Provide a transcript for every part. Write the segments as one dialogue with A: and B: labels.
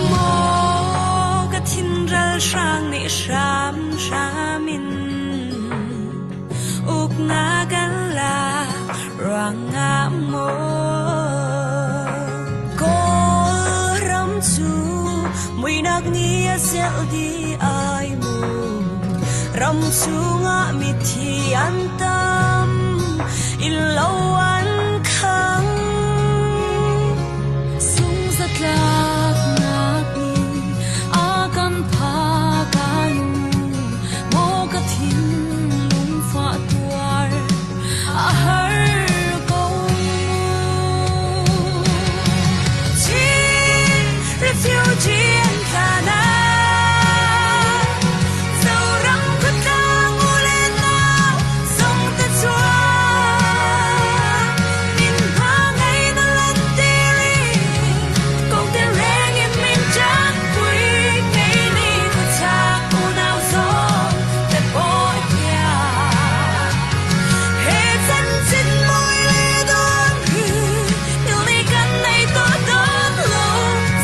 A: Maw ka thin ralhrang nih hramhram in uknak an lak ruangah maw Kawlram cu muihnak nih a zelh dih ai mu. Ram chungah mithi an tam, innlo an khang. Sungzatlaknak nih a kan phak ai mu, maw ka thinlung fah tuar a har ko mu. Chin refugee an tla na, Zoram khuatlang u le nau zong te chuak. Min hna ngei na lan tiri, kong te reng in min chan pui ngei ni khuachak unau zong te pawi piak. He chanchin mawi le dawn hi il ni kan nei tawh dawn lo,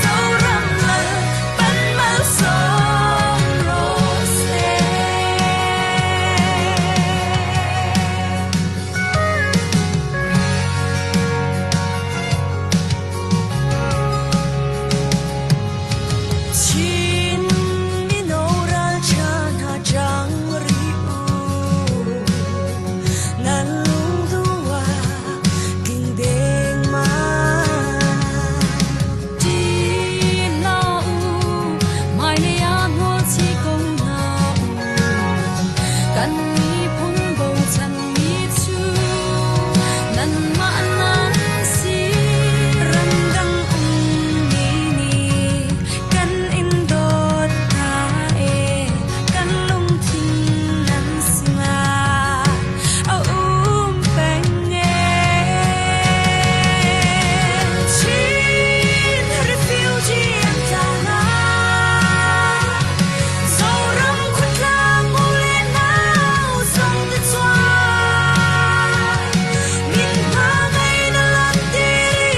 A: Zoram lal pan malsawm rawh seh. Chin mino ralṭha hna ṭang rih u, nan lungduh ah tling dengmang. Ṭi hlah u, hmailei ah hmual chih ko hna u. Kan miphun bochanmi cu nanmah nan si. Ramdang ummi nih kan in dawt hna ee, kan lungthin nan sinah a um peng ee. Chin refugee an tla hna, Zoram khuatlang u le nau zong te chuak. Min hna ngei na lan tiri,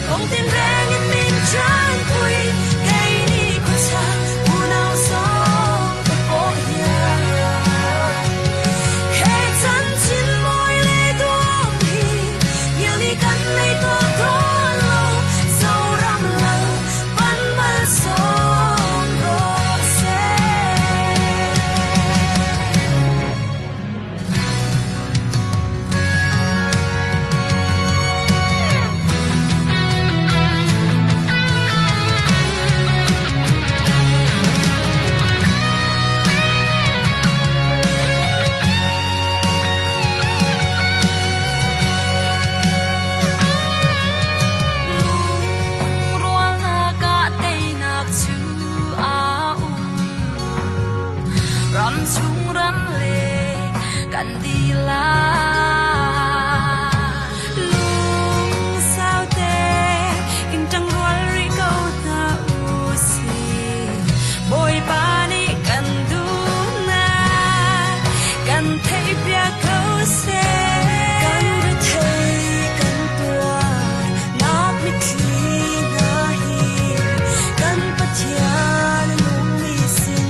A: kong tinreng in min chan pui, kei ni khuachak unau zong te pawh hian. He chanchin mawi le duam hi, ngil ni kan nei tawh dawn lo, Zoram lal pan malsawm rawh seh. Lungrualnak ah teinak cu aa um. Ram chung ram le kan dihlak. Lungsau te in ṭangrual rih ko hna u sih. Bawipa nih kan duhnak kan theihpiak ko seh. Kan rethei kan tuar nak mitthli hna hi kan Pathian nungmi sin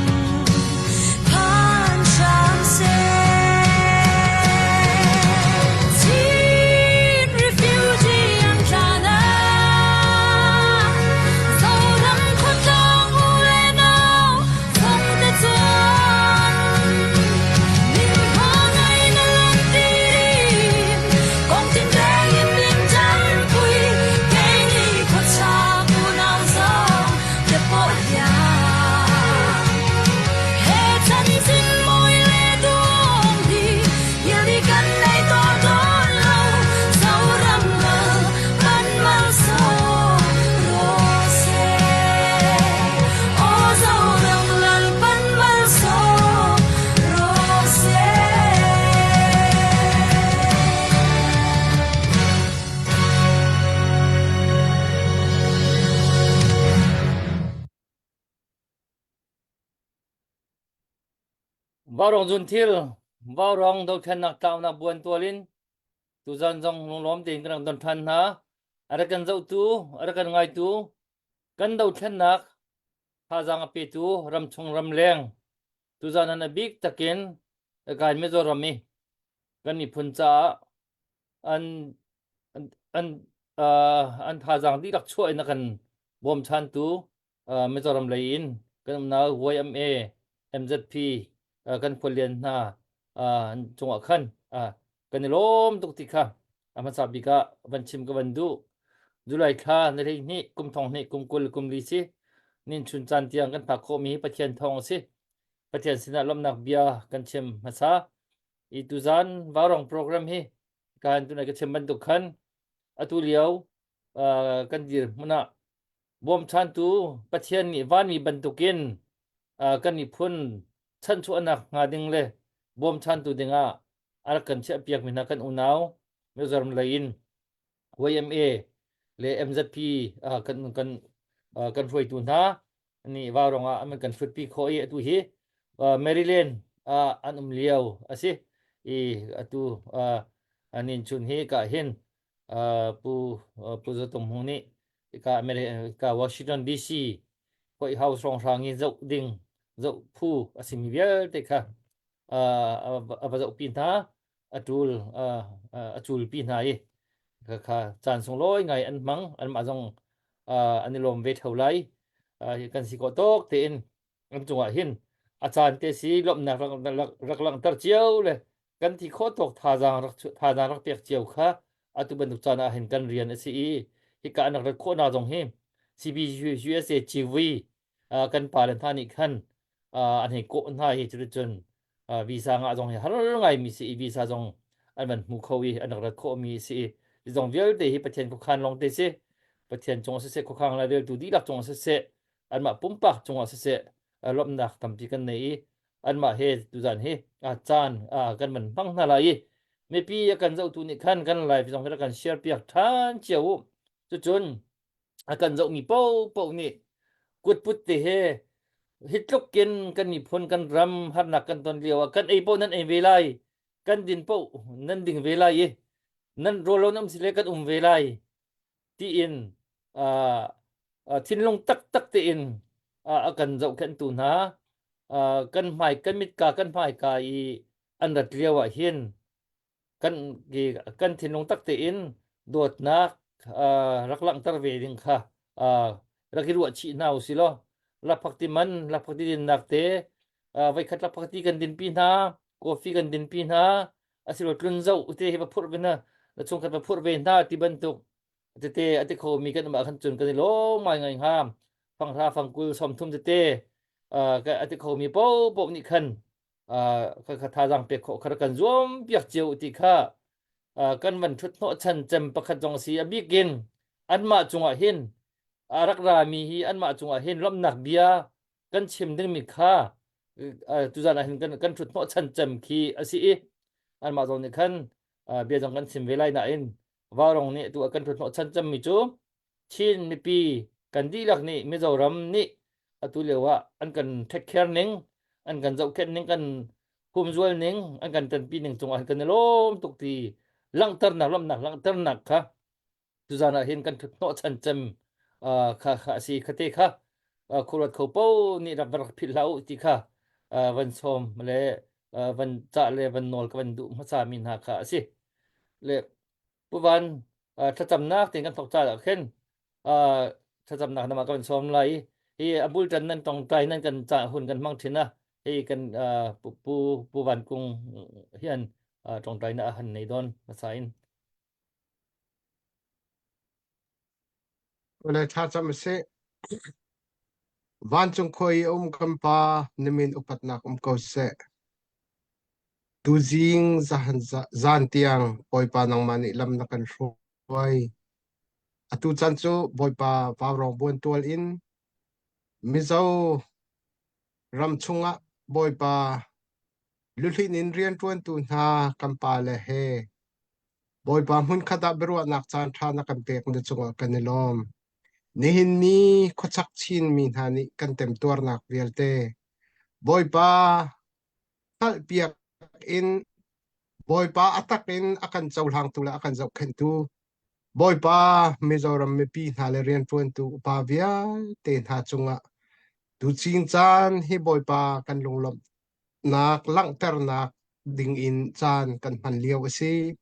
A: phan hram seh.
B: Vaurawng zunthil, Vaurawng dothlennak tlaunak buantual in tuzan zong lunglawm tein kan rak don ṭhan hna. A rak kan zohtu, a rak kan ngaitu, kan dothlennak thazaang a petu ramchung ramleng tuzan an a bik takin kai Mizoram i kan miphun caah an an an, uh, an thazaang dihlak chuah in a kan bawmchantu Mizoram lei in kan umnak YMA, MZP kan khualian hna cungah khan kan i lawm tuk ti kha a hmasa bik ah van chim ka van duh. July thla ni 12 kum thong hnih kum 20 kum li si nin chun caan tiang kan phak khawhmi hi Pathian thawng a si. Pathian sinah lawmhnak bia kan chim hmasa. I tuzan Vaurong program hi kan tunai ka chim bantuk khan atu lio kan dir hmun ah Bawmchantu Pathian nih vanmi bantukin kan miphun chanchuahnak hnga ding le bawmchantu dingah a rak kan chiahpiakmi hna kan unau Mizoram lei in YMA le MZP kan kan kan hruaitu hna nih Vaurong ah an kan hrutpi khawh i atu hi Maryland ah an um lio a si i atu anin chun hi ka hin Pu Pu Za Tung Hmung nih hika America Washington DC White House hrawnghrang i zoh ding zoh phu a simi vialte kha a va zohpi hna a ṭul a culpi hna i kha caan sunglawi ngai an hmang anmah zong an i lawm ve theo lai kan si khawh tawk tein an cungah hin a caan te si lawmhnak rak rak langhter cio le kan thi khawh tawk thazaang rak thazaang rak pek cio kha atu bantuk caan ah hin kan rian a si i hika an rak rat khawhnak zong hi CBUSA CV kan pa le hna nih khan an hei kawh hna hi cuticun visa ngah zong hi har ngai mi si i visa zong an van hmu kho i an rak rat khawh mi si i zong vialte hi Pathian khuakhan lawng te si Pathian cung siseh khuakhang lai reltu dihlak cung siseh anmah pumpak cungah siseh lawmhnak tampi kan nei i anmah he tuzan hi caan kan van hmang hna lai i mipi a kan zohtu nih khan kan live zong hi kan share piak ṭhan cio u cucun a kan zohmi paohpaoh nih kutput te he hi tluk in kan miphun kan ram harnak kan ton lio ah kan ei paoh nan ei ve lai kan din paoh nan ding ve lai i nan rawl lo nam si le kan um ve lai tiin thinlung taktak tein a kan zohkhenhtu hna kan hmai kan mitka kan hmaika i an rat lio ah hin kan kan thinlung tak tein dawtnak rak langhter ve ding kha rak i ruah chih hna usih law lakphakti man lakphakti dinnak te voikhat lakphakti kan dinpi hna coffee kan dinpi hna asilo tlun zoh te hi va phurh ve na na chungkhat va phurh ve hna ti bantuk tete a ti kho mi kan um ah khan cun kan i lawm ngai ngai hnga fanghra fangkul 30 tete a ti kho mi paohpaoh nih khan kha kha thazaang pek khawh kha kan zuam piak cio ti kha kan van thut hnawh chan cem pakhat zong si a bikin anmah cungah hin a rak ra mi hi anmah cungah hin lawmhnak bia kan chim dingmi kha tuzan ah hin kan kan thut hnawh chan cem khi a si i anmah zong nih khan bia zong kan chim ve lai nain Vaurong nih tu kan thut hnawh chan cemmi cu Chin mipi kan dihlak nih Mizoram nih atu lio ah an kan take care ning an kan zohkhenh ning kan humzual ning an kan tanpi ning cungah kan i lawm tuk ti langhternak lawmhnak langhternak kha tuzan ah hin kan thut hnawh chan cem kha kha a si khate kha khuaruat kho po nih rak rak philh hlah u ti kha van sawm le van cah le van nawl ka van duh hmasa mi hna kha a si le puvan thlacamnak tin kan thok ca ah khin thlacamnak nama ka van sawm lai hi a bultan nan tongtai nan kan ca hun kan hmang thin a hi kan pu pu van kung hian tongtai na han nei don hmasa in
C: Ule thlacam a si. Vancung khua i a um kan Pa, na min upatnak um ko seh. Tuzing zahan zan tiang Bawipa nangmah nih lam na kan hruai. Atu caan cu Bawipa vaurawng buantual in Mizo ram chungah Bawipa luhlinh in rianṭuantu hna kan pale he Bawipa hmunkhat ah biaruahnak caanṭha na kan pek na cungah kan i lawm. Nihin ni khuachak Chinmi hna nih kan temtuarnak vialte Bawipa. hngalhpiak in Bawipa a tak in a kan cohlangtu le a kan zohkhenhtu Bawipa Mizoram mipi hna le rianṭuantu upa vialte hna cungah tuching caan hi Bawipa kan lunglawmhnak langhternak dingin caan kan hman lio a si.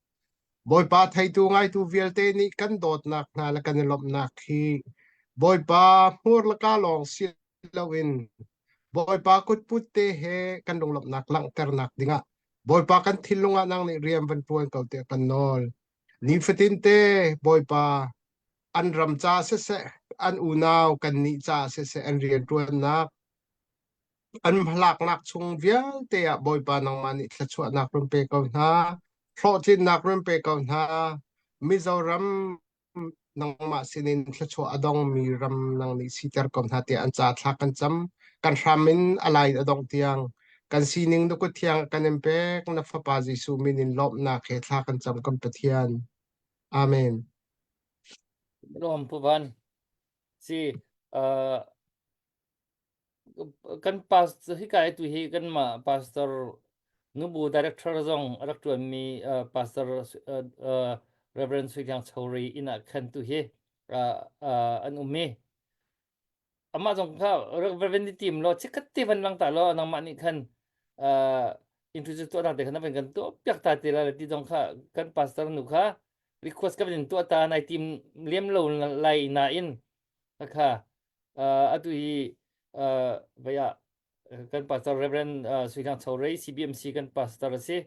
C: Bawipa theitu ngaitu vialte nih kan dawtnak hna le kan i lawmhnak hi Bawipa hmur le ka lawng si loin Bawipa kutput te he kan lunglawmhnak langhternak dingah Bawipa kan thinlung ah nang nih rian van ṭuan ko tiah kan nawl. Nifatin te Bawipa an ram ca siseh, an unau kannih ca siseh an rianṭuannak an hmalaknak chung vialte ah Bawipa nangmah nih thluachuahnak run pe ko hna, hlawhtlinnak run pe ko hna. Mizoram nangmah sinin thluachuah a dongmi ram nang nih siter ko hna tiah an ca thla kan cam. Kan hram in a lai a dongh tiang kan sining na kut thiang kan in pek na fapa Jesuh min in lawmhnak he thla kan cam kan Pathian. Amen.
B: Lawm Pu Van. Si uh, kan pastor hika i tu hi kanmah pastor nubu director zong a rak ṭuanmi uh, pastor uh, uh, Reverend Sui Liang Chori inn ah khan tu hi uh, uh, an um i amah zong kha Reverend ni tim law chikkhat te van lang ta law nangmah nih khan uh, introduce tuah te khan na van kan tuah piak ta te la ti zong kha kan pastor nu kha request ka van in tuah ta nai tim lem lo lai nain kha atu hi vei ah kan pastor Reverend Sui Hlang Chorei CBMC kan pastor a si.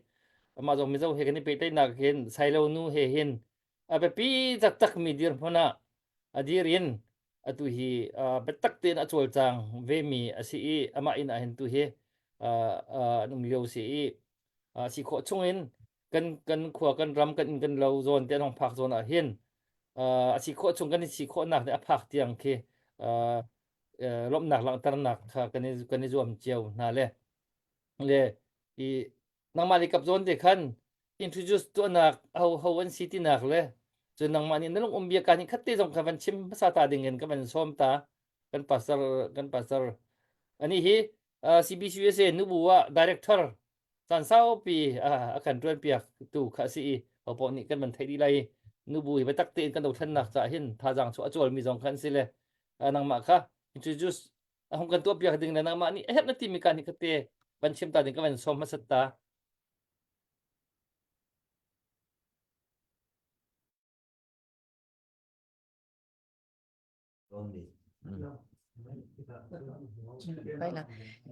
B: Amah zong Mizo he kan i pehtlaihnak hin Sailo nu he hin a biapi taktak mi dirhmun ah a dir in atu hi biatak tein a cawlcang ve mi a si i amah inn ah hin tu hi an um lio si i si khawh chung in kan kan khua kan ram kan inn kan lo zawn te an hong phak zawn ah hin a si khawh chung kan i si khawhnak nih a phak tiang khi lawmhnak langhternak kha kan i kan i zuam cio hna le le i nangmah nih kap zawn te khan introduce tuahnak ho ho an si tinak le cun nangmah nih na lung um bia ka nih khat te zong kha van chim hmasa ta ding in ka van sawm ta kan pastor kan pastor ani hi CBCUSA nubu ah director caan saupi a kan ṭuanpiak tu kha a si i hopoh nih kan van theih dih lai nubu hi biatak tein kan dothlennak caah hin thazaang chuah a cawlmi zong kha an si le nangmah kha introduce a hung kan tuahpiak ding le nangmah nih a herh na timi ka nih kha te van chim ta ding ka van sawm hmasat ta.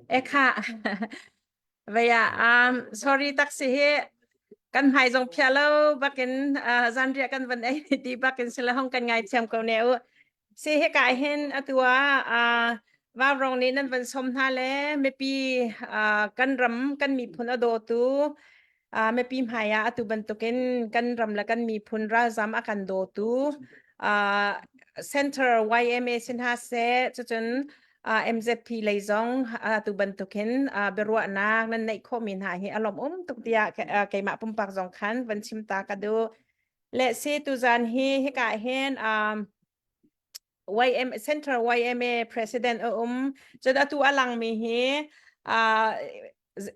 D: Ekha vaya um sorry taksi hi kan hmai zong phia lo bakin uh, zanriah kan van ei ti bakin sila hong kan ngai thiam ko ne u si he ka hin atua uh, Vaurong nih nan van som hna le mipi uh, kan ram kan miphun a dawtu uh, mipi hmai ah atu bantukin kan ram le kan miphun ralzam a kan dawtu uh, Center YMA sin ha seh cucun uh, MZP lei zong atu bantukin uh, biaruahnak nan neih khawhmi hna hi a lawmh um tuk tiah keimah pumpak zong khan van chim ta ka duh. Le si tuzan hi hika hin um, YM Central YMA President a um. Cun atu a langmi hi uh,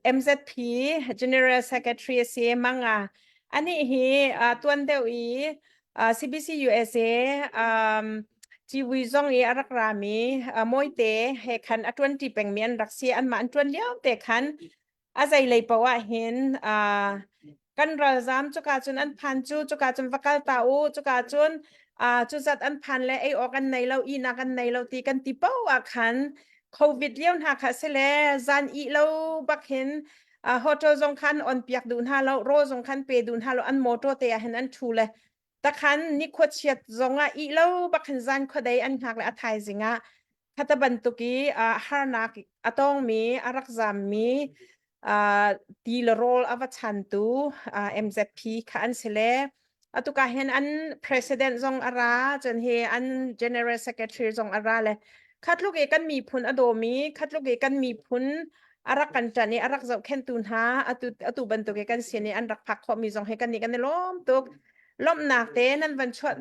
D: MZP General Secretary a si Manga. Ani hi uh, tuan deuh i uh, CBC USA um, Ciwi zong i a rak rami uh, Mawite he khan a tuan ṭi pengmi an rak si. Anmah an tuan lio te khan a zeilei paoh ah hin uh, kan ralzam cuka cun an phan cu cuka cun va kal ta u cuka cun uh, cu zat an phan le ei awk an nei lo ihnak an nei lo ti kan ti paoh ah khan covid lio hna kha si le zan ih lo bak hin uh, hotel zong khan on piak duh hna lo rawl zong khan pe duh hna lo an motor te ah hin an thu le takhan ni khuachiat zong ah ih lo bak hin zan khuadei an hngak le a thaizing ah Khata bantuk i uh, harnak a tongmi, a rak zammi, uh, ti le rawl a va chantu uh, MZP kha an si le atuka hin an president zong a ra cun hi an general secretary zong a ra le khatluk i kan miphun a dawmi khatluk i kan miphun a rak kan ṭan i a rak zohkhenhtu hna atu atu bantuk i kan sin i an rak phak khawhmi zong hi kan nih kan i lawm tuk lawmhnak te nan van chuah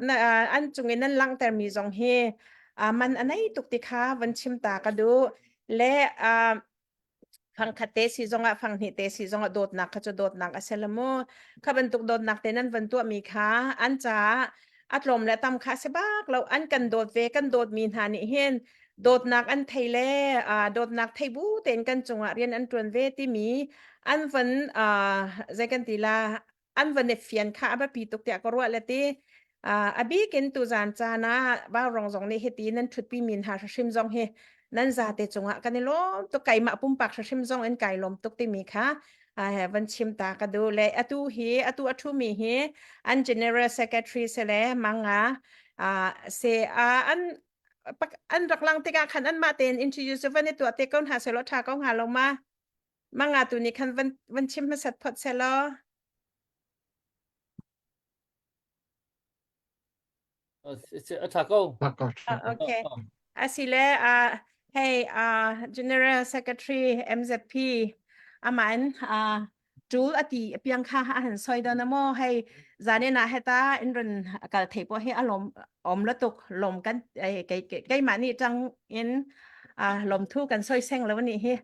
D: an cung i nan langhtermi zong hi man a nei tuk ti kha van chim ta ka duh le. Fang khat te si zongah fang hnih te si zongah dawtnak kha cu dawtnak a si la mu. Kha bantuk dawtnak te nan van tuahmi kha an caah a tlawm le tam kha a si bak lo. An kan dawt ve kan dawtmi hna nih hin dawtnak an thei le dawtnak thei bu tein kan cungah rian an ṭuan ve timi an van zei kan ti la an van i fian kha a biapi tuk tiah ka ruah le ti. A bikin tuzan caan ah Vaurong zong nih hiti nan ṭhutpi mi hna hrim zong hi nan zate cungah kan i lawm tuk keimah pumpak hrim zong in kai lawm tuk timi kha van chim ta ka duh le atu hi atu a ṭhumi hi an general secretary se le manga se an an rak lang tikah khan anmah tein introduce van i tuah te ko hna selaw ṭha ko hnga lo ma manga tu nih khan van van chim hmasat phot selaw.
B: A ṭha ko.
D: Okay. Asile uh, hey uh, General Secretary MZP aman uh, tul ati piang kha a han soi don amo hei zanin ah heta in run kal thei po hi alom om la tuk lom kan kei kei ma ni tang in lom thu kan soi seng lo ni hi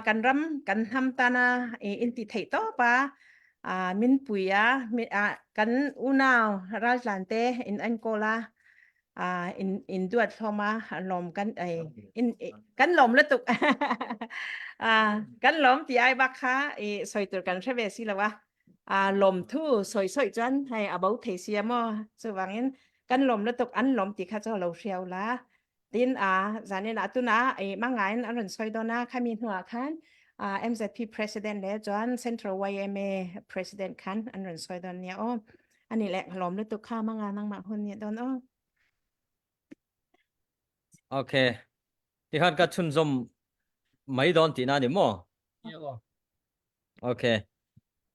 D: kan ram kan hnam tana in ti thei to pa min puia kan unau raltlan te in an kola in in duat hlawma lom kan in kan lom la tuk kan lom ti ai bak kha i soi tur kan hre ve si lawa lom thu soi soi chuan hei abo thei sia mo chuwangin kan lom la tuk an lom ti kha cho lo hriau la tin a zanin a tuna e mangain an ron soi dona khami hnuah khan MZP president le chuan Central YMA president khan an ron soi don nia o ani le lom lu tuk kha manga nang ma hun ni don o.
E: Okay ti khan ka chun zom mai don ti na ni mo. Okay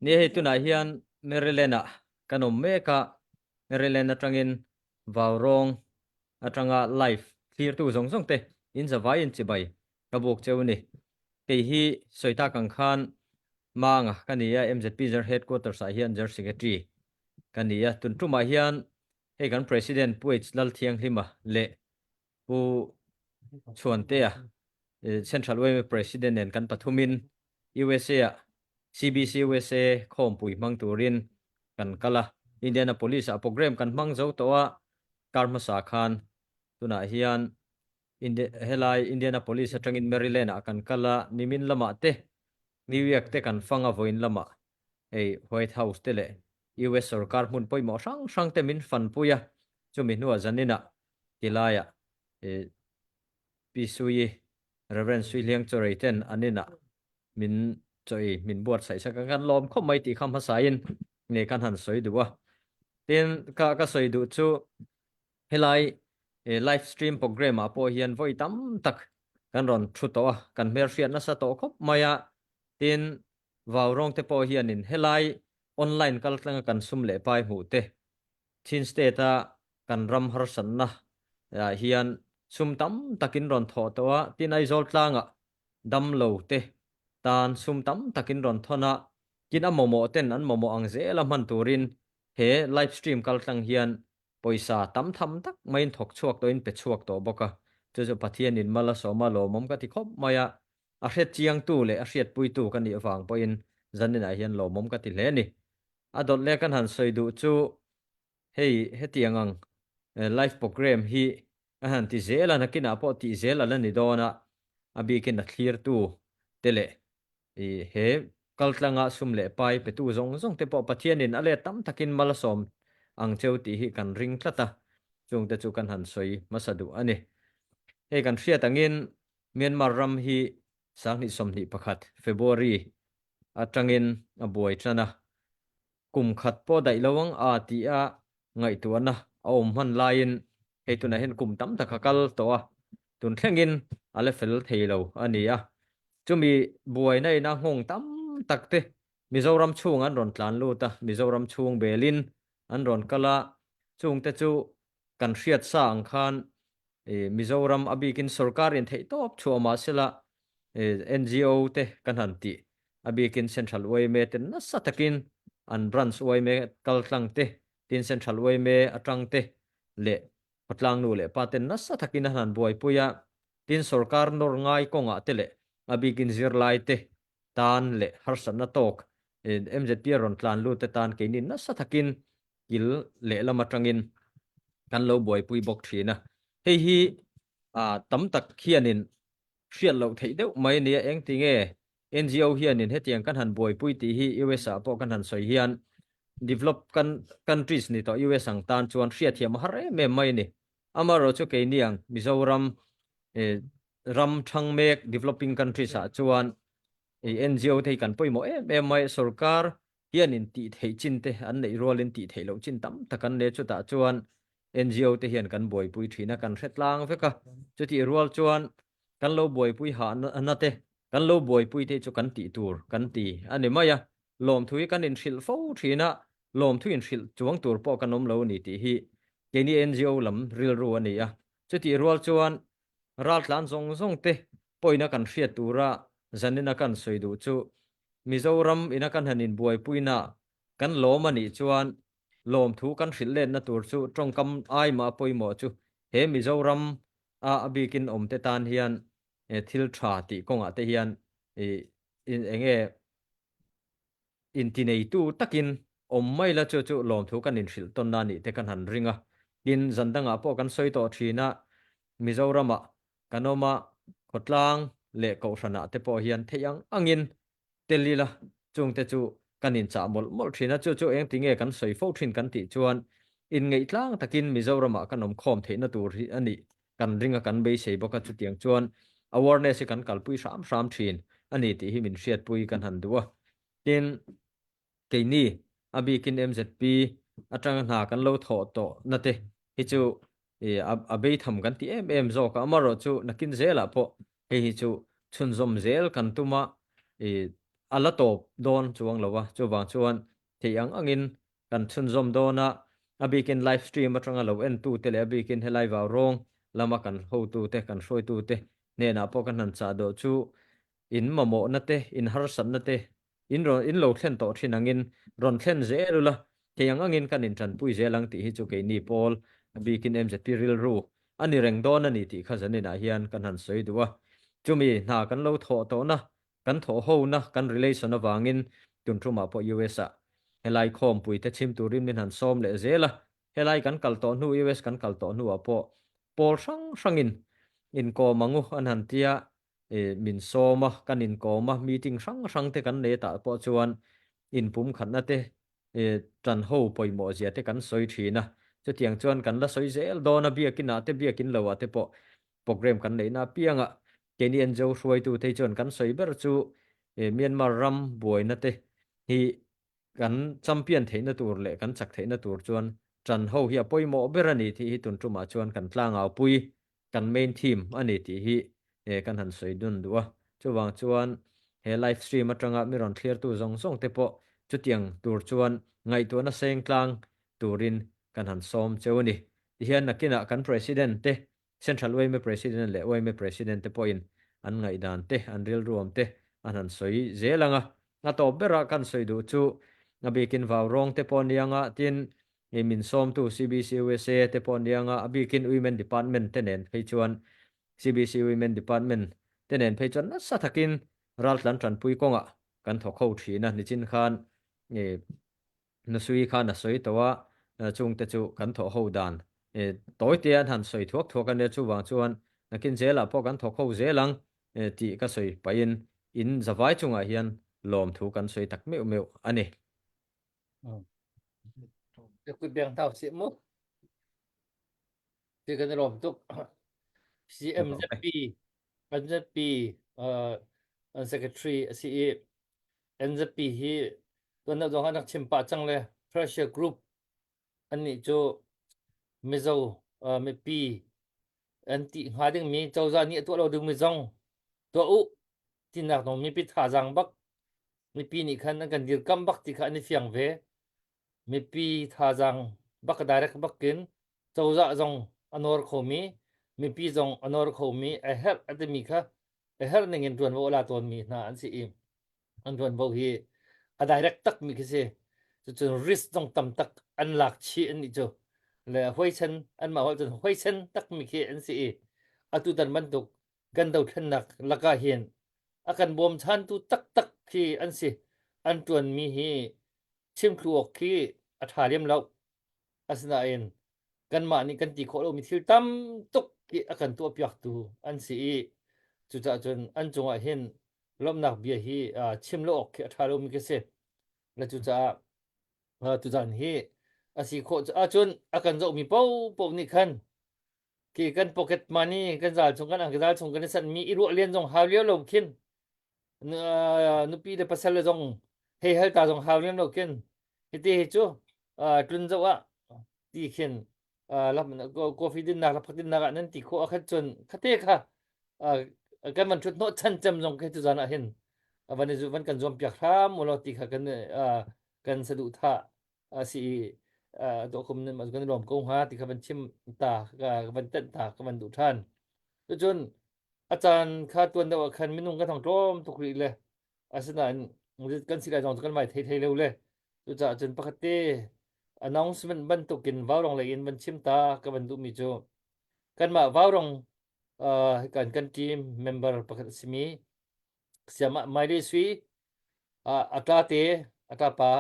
E: ni hei tunah hian Maryland ah kan awm mek a Maryland atangin Vaurawng atanga live thlirtu zawng zawng te in zavai in chibai ka buk cheu ni. Kei hi sawi tak ang khan Manga ka ni a, MZP General Headquarters ah hian General Secretary ka ni a. Tun tumah hian hei kan President Pu H Lalthianghlima leh Pu Chhuantea Central yma President nen kan pathumin USA ah CBC USA khawmpui hmang turin kan kal a. Indianapolis ah program kan hmang zo tawh a, kar hmasa khan tunah hian Helai Indianapolis atangin Maryland ah kan kal a, nimin lamah te New York te kan fang a vawiin lamah hei White House te leh US sorkar hmun pawimawh hrang hrang te min fanpui a, chumi hnuah zaninah tilaiah Pi Sui, Rev. Sui Hliang Chawrei ten an inah min chawi min buatsaih sak a, kan lawm khawp mai tih kha hmasain nge kan han sawi duh a. Tin, ka ka sawi duh chu Helai live stream program ah pawh hian vawi tam tak kan rawn thu tawh a, kan hmelhriat nasa tawh khawp mai a, tin vau rawng te pawh hianin helai online kal tlanga kan sum leh pai hmuh te, Chin state a kan ram harsatna ah hian sum tam takin rawn thawh tawh a, tin Aizawl tlangah damlo te tan sum tam takin rawn thawn a, tin a mamawh ten an mamawh ang zel a hman turin he live stream kal tlang hian Pawisa tam tham tak maiin thawk chhuak tawhin pe chhuak tawh bawk a, chu chu Pathianin mal a sawm a, lawmawm ka ti khawp mai a, a hriat chiangtu leh a hriatpuitu ka nih avang pawhin zaninah hian lawmawm ka ti hle a ni. A dawt leh kan han sawi duh chu hei hetiang ang live program hi a han ti zel a, nakinah pawh tih zel a la ni dawn a, a bikin a thlirtu te leh I he kaltlanga sum leh pai petu zawng zawng te pawh Pathianin a let tam takin mal a sawm ang cheu tih hi kan ring tlat a, chungte chu kan han sawi hmasa duh a ni. Hei kan hriat angin Myanmar ram hi 2021 February atangin a buai tan a, Kum khat pawh daih lo ang a tih a ngaihtuahna a awm hman laiin hei tunah hian kum tam tak a kal tawh a, tun thlengin a la fel thei lo a ni a. Chumi buaina ina nghawng tam tak te Mizoram chhung an rawn tlan lut a, Mizoram chhung belin an rawn kal a, chungte chu kan hriat sa ang khan Mizoram a bikin sorkar in theih tawp chhuah mahsela NGO te kan han tih a bikin Central yma te nasa takin an branch yma kaltlang te tin Central yma atang te leh khawtlang nu leh pa ten nasa takin an han buaipui a, tin sorkar nawr ngai kawngah te leh. A bikin zirlaite tan leh harsatna tawk MZP a rawn tlan lut te tan keini nasa takin kil lehlam atangin kan lo buaipui bawk thin a. Hei hi tam tak hianin hriat loh theih deuh mai a nia, engtinge NGO hianin hetiang kan han buaipui tih hi US ah pawh kan han sawi hian develop countries ni tawh US ang tan chuan hriatthiam a har em em mai a ni. Amaherawhchu chu keini ang Mizoram ram thang mek developing countries ah chuan NGO te hi kan pawimawh em em mai, sorkar hianin tih theih chin te an neih rualin tih theih loh chin tam tak an nei a, chutah chuan NGO te hian kan buaipui thin a, kan hre tlang vek a, chutih rual chuan kan lo buaipui hahna te, kan lo buaipui te chu kan tih tur kan ti a ni mai a, lawmthu hi kan inhrilh fo thin a, lawmthu inhrilh chuang tur pawh kan awm lo a ni tih hi keini NGO lam rilru a ni a, chutih rual chuan Raltlan zawng zawng te pawhin a kan hriat tura zanin a kan sawi duh chu Mizoram ina kan han inbuaipuina kan lawm a nih chuan lawmthu kan hrilh letna tur chu tawngkam ai mah pawimawh chu he Mizoram a a bikin awm te tan hian thil tha tih kawngah te hian enge Intineitu takin awm mai la chu chu lawmthu kan inhrilh tawnna nih te kan han ring a. Tin, zan dangah pawh kan sawi tawh thin a, Mizoramah kan awm a, khawtlang leh kohhranah te pawh hian theih ang angin tel ila chungte chu kan inchah mawlh mawlh thin a. Chu chu engti nge kan sawi fo thin kan tih chuan inngeih tlang takin Mizoramah kan awm khawm theihna tur hi a nih kan ring a, kan beisei bawk a, chutiang chuan awareness hi kan kalpui hram hram thin a ni tih hi min hriatpui kan han duh a. Tin, keini a bikin MZP atanga hna kan lo thawh tawh na te hi chu a beitham kan ti em em zawk a, amaherawh chu nakin zelah pawh hei hi chu chhunzawm zel kan tum a, a la tawp dawn chuang lo a, chuvang chuan theih ang angin kan chhunzawm dawn a, a bikin live stream atanga lo entute leh a bikin helai vau rawng lama kan hotute, kan hruaitute hnenah pawh kan han chah dawh chu in mamawhna te, in harsatna te in rawn in lo thlen tawh thin angin rawn thlen zel ula, thei ang angin kan intanpui zel ang tih hi chu keini pawl a bikin MZP rilru a ni reng dawn a ni tih kha zaninah hian kan han sawi duh a. Chumi hna kan lo thawh tawhna, kan thawh hona, kan relation avangin tun tumah pawh US ah helai khawmpui te chhim turin min han sawm leh zel a, helai kan kal tawh hnu US kan kal tawh hnuah pawh pawl hrang hrangin inkawm angu an han tia min sawm a, kan inkawm a, meeting hrang hrang te kan nei tah pawh chuan inpumkhatna te tan ho pawimawh zia te kan sawi thin a, chutiang chuan kan la sawi zel dawn a, biakin ah te biakin lo ah te pawh program kan neihna apiang ah keini NGO hruaitu te hi chuan kan sawi ber chu Myanmar ram buaina te hi kan champion theihna tur leh kan chak theihna tur chuan tan ho hi a pawimawh ber a ni tih hi tun tumah chuan kan tlangaupui kan main theme a ni tih hi kan han sawi dun duh a. Chuvang chuan he live stream atanga mi rawn thlirtu zawng zawng te pawh chutiang tur chuan ngaihtuahna seng tlang turin kan han sawm cheu a ni. Tihian nakinah kan President te, Central yma President leh yma President te pawhin an ngaihdan te, an rilruam te an han sawi zel ang a. A tawp berah kan sawi duh chu a bikin vau rawng te pawh aniang a, tin Hei min sawmtu CBC USA te pawh ania nga, a bikin Women Department te nen phei chuan CBC Women Department te nen phei chuan nasa takin raltlan tanpui kawngah kan thawk ho thin a, nichin khan Nusui khan a sawi tawh a, chungte chu kan thawh ho dan tawi te an han sawi thuak thuak ania, chuvang chuan nakin zelah pawh kan thawk ho zel ang tih ka sawi pahin in zavai chungah hian lawmthu kan sawi tak meuh meuh a ni.
B: Kut beng thau si mu. Ti kan lawm tuk. CMZP NZP uh, secretary a si i NZP hi tuan deuh zong an chim pah cang le pressure group an nih cu Mizo uh, mipi an ti hnga ding mi cozah nih a tuah lo ding mi zong tuah u tinak dong mipi thazaang bak mipi nih khan an kan dirkamh bak ti kha an i fiang ve. Mipi thazaang bak direct bakin cozah zong a nawr khomi, mipi zong a nawr khomi, a herh a timi kha a herh ning in ṭuanvo a la tawnmi hna an si i an ṭuanvo hi a direct takmi khi si. Cucun risk zong tam tak an lak chih an nih cu. Le huaisen anmah holh cun huaisen takmi khi an si i atu tan bantuk kan dothlennak lakah hin. A kan bawmchantu taktak khi an si. An ṭuanmi hi chimthlu awk khi a ṭha lem lo. Asinain kanmah nih kan ti khawh lomi thil tam tuk hi a kan tuahpiaktu an si i cucaah cun an cungah hin lawmhnak bia hi chim lo awk khi a ṭha lomi khi si. Le cucaah tuzan hi a si khawh ahcun a kan zohmi paohpaoh nih khan khi kan pocket money kan zal chung kan angki zal chung kan i sanhmi i ruah len zong hau lio lo khin nupi le pasal le zong hei hal ta zong hau lem lo khin hiti hi cu tlun zoh ah ti khin coffee dinnak la dinnak ah nan ti khawh ah khan cun khate kha kan van thut hnawh chan cem zong khi tuzan ah hin van i van kan zuam piak hram u law ti kha kan kan saduhthah a si i dawhkum nan kan lawm ko hnga ti kha van chim ta ka van tenh ta ka van duh ṭhan. Cucun a caan kha tuan deuh ah khan minung kan thong tlawm tuk rih le asinain kan si lai zong cu kan vai thei thei lo le cucaah cun pakhat te announcement bantukin vaurong lei in van chim ta ka van duhmi cu kanmah vaurong kan kan team member pakhat a simi Siamah Miley Sui a ṭa te a ṭapa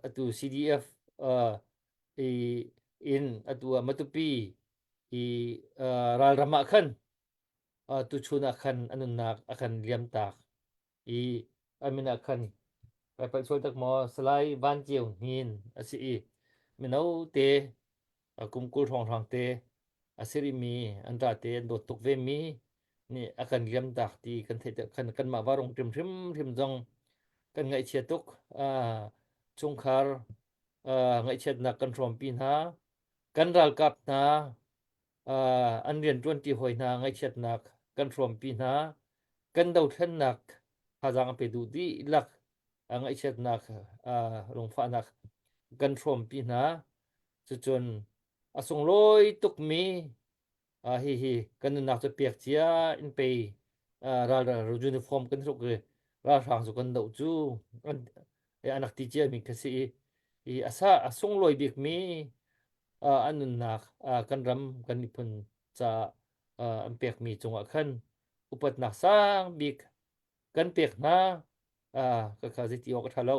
B: atu CDF i in atu ah Matupi i ralram ah khan tuchun ah khan a nunnak a kan liam tak i a min ah khan kai palh sual tak maw Salai Van Ceu Hnin a si i mino te kum 20 hrawnghrang te a si rihmi an ṭa te an dawt tuk vemi nih a kan liamtak ti kan theih kan kanmah varung ṭim hrimhrim zong kan ngaihchia tuk. Chungkhar ngaihchiatnak kan hrawmpi hna. Kan ralkap hna an rianṭuanṭi hawi hna ngaihchiatnak kan hrawmpi hna. Kan dothlennak thazaang a pe duh dihlak ngaihchiatnak lungfahnak kan hrawmpi hna. Cucun a sunglawi tukmi hihi kan nunnak cu pek cia in pei ral uniform kan hruk i ralhrang cu kan doh cu an rak ti cia mi kha si i i a sa a sunglawi bikmi an nunnak kan ram kan miphun caah an pekmi cungah khan upatnak sang bik kan pek hna ka kha zeiti awk a ṭha lo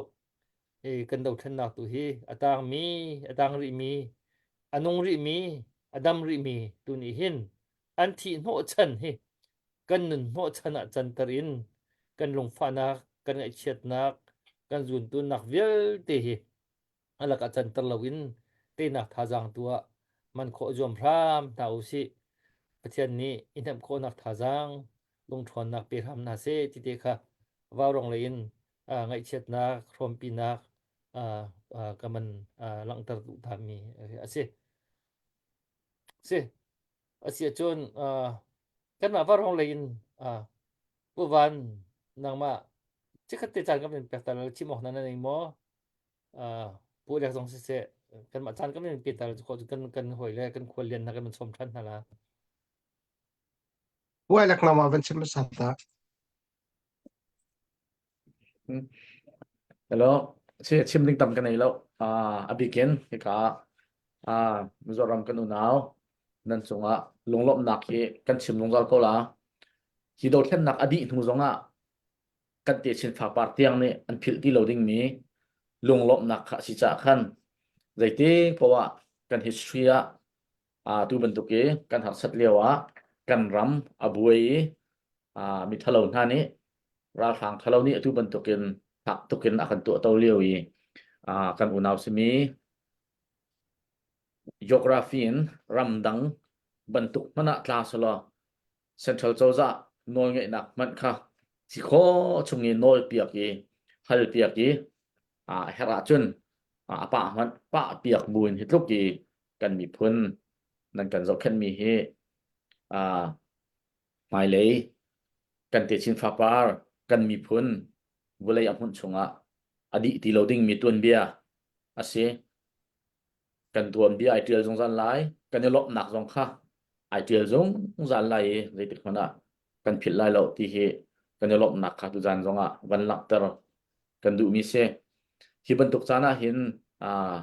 B: i kan dothlennak tu hi a tangmi a tang rihmi a nung rihmi a dam rihmi tu nih hin an thih hnawhchan hi kan nun hnawhchan ah canter in kan lungfahnak kan ngaihchiatnak kan zuntunnak vialte hi a lakah canter loin teinak thazaang tu ah man khawh zuam hram hna u sih. Pathian nih i hnemh khawhnak thazaang lungṭhawnnak pe hram hna seh ti te kha vaurong lei in ngaihchiatnak hrawmpinak ka man langhter duh tami a si. Si a si ahcun kanmah vaurong lei in Pu Van nangmah chikkhat te caan kan in pek ta chim awk na na nei maw? Pu Lek zong siseh kanmah caan kan in pe ta kan kan hawi le kan khual lian hna kan sawm ṭhan hna la.
C: Pu Lek nama van chim hmasa ta.
F: Hello, si chim ding tam ka nei lo. Ah, a bikin hika ah Mizoram kan unau nan cungah lunglawmhnak hi kan chim zungzal ko la. Hi dothlennak a dih hnu zongah kan techin fapar tiang nih an philh ti lo dingmi lunglawmhnak kha a si caah khan zeiti poah kan history ah aa tu bantuk i kan harsat lio ah kan ram a buai i aa mi thalo hna nih ralhrang thalo nih atu bantukin fak tukin a kan tuahto lio i aa kan unau simi geography in ramdang bantuk hmanh ah tla selaw Central cozah nawlngeihnak hmanh kha si khawh chung i nawlpiak i halpiak i a herh ahcun a pah hmanh pah piak buin hi tluk i kan miphun nan kan zohkhenhmi hi hmailei kan techin fapar kan miphun vawlei a hmunh chungah a dih ti lo dingmi tuanbia a si. Kan tuanbia ai ṭial zungzal lai. Kan i lawmhnak zong kha ai ṭial zungzal lai i zeitik hmanh ah kan philh lai lo ti hi kan i lawmhnak kha tuzan zongah van langhter kan duhmi si. Hi bantuk caan ah hin aa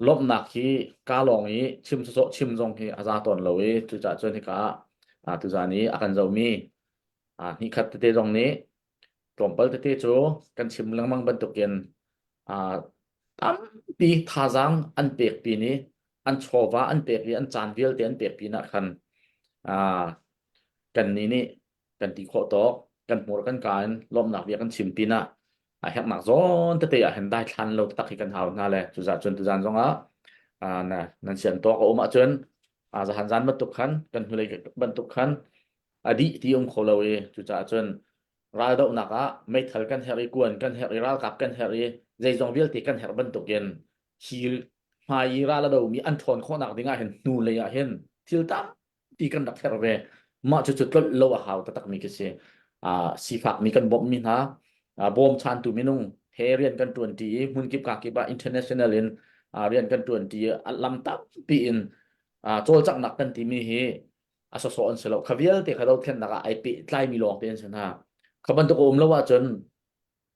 F: lawmhnak hi ka lawng i chim sawsawh chim zong hi a za tawn lo i cucaah cun hika ah tuzan i a kan zohmi. Hnihkhat tete zong nih tlawmpal tete cu kan chim lengmang bantukin tampi thazaang an pek pin i an chawva an pek i an caan vialte an pek pinah khan kannih nih kan ti khawh tawk kan hmur kan ka in lawmhnak bia kan chim pinah a herhnak zawn tete ah hin daithlan lo taktak hi kan hau hna le cuzah cun tuzan zongah na nan sian tawk a um ahcun zahan zan bantuk khan kan hnulei bantuk khan a dih ti um kho lo i cucaah cun raldohnak ah meithal kan herh i kuan kan herh i ralkap kan herh i zeizong vialte kan herh bantukin hi hmai i ral a domi an ṭhawn khawhnak ding ah hin hnulei ah hin thil tampi kan rak herh ve. Mah cucu tlolh lo a hau taktakmi khi si. Sifakmi kan bawmhmi hna, bawmchantu minung he rian kan ṭuanṭi i hmunkip kakip ah international in rian kan ṭuanṭi i lam tampi in cawlcanghnak kan timi hi a sawsawh an si lo. Kha vialte kha dothlennak ah ai pehtlaimi lawngte an si hna. Kha bantuk a um lo ahcun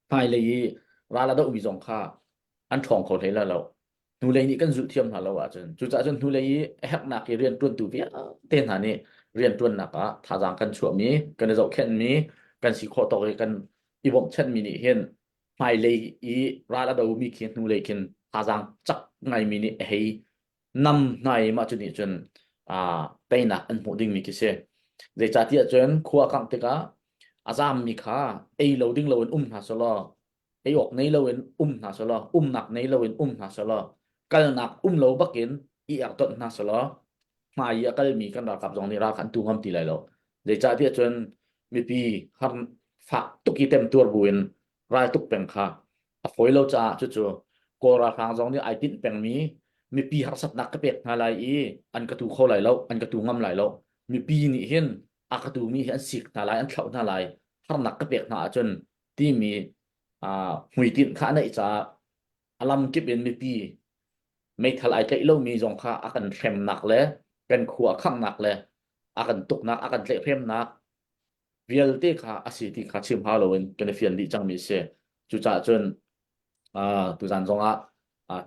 F: hmailei i ral a dohmi zong kha an ṭhawng kho hlei lai lo. Hnulei nih kan zulh thiam hna lo ahcun. Cucaah cun hnulei i a herhnak i rianṭuantu vialte hna nih rianṭuannak ah thazaang kan chuahmi, kan i zohkhenhmi, kan si khawh tawk i kan i bawmhchanhmi nih hin hmailei i ral a domi khi hnulei khin thazaang cak ngaimi nih a hei nam hna i mah cu nih cun teinak an hmuh dingmi khi si. Zeicahtiah cun khua kangh tikah a zammi kha ei lo ding loin um hna selaw ei awk nei loin um hna selaw umnak nei loin um hna selaw kalnak um lo bakin i ertonh hna selaw hmai i a kalmi kan ralkap zong nih ral kha an tu ngam ti lai lo. Zeicahtiah cun mipi har fak tuk i temtuar buin ral tuk peng kha a fawi lo caah cucu Kawl ralhrang zong nih ai tinh pengmi mipi harsatnak ka pek hna lai i an ka tu kho lai lo, an ka tu ngam lai lo. Mipi nih hin a ka tumi hi an sik hna lai, an thlauh hna lai, harnak ka pek hna ahcun timi hmuitinh kha a neih caah a lam kip in mipi meithal ai tlaih lomi zong kha a kan hremnak le kan khua khanghnak le a kan tuknak, a kan tlaihhremnak vialte kha a si ti kha chim hau loin kan i fian dih cangmi a si. Cucaah cun tuzan zongah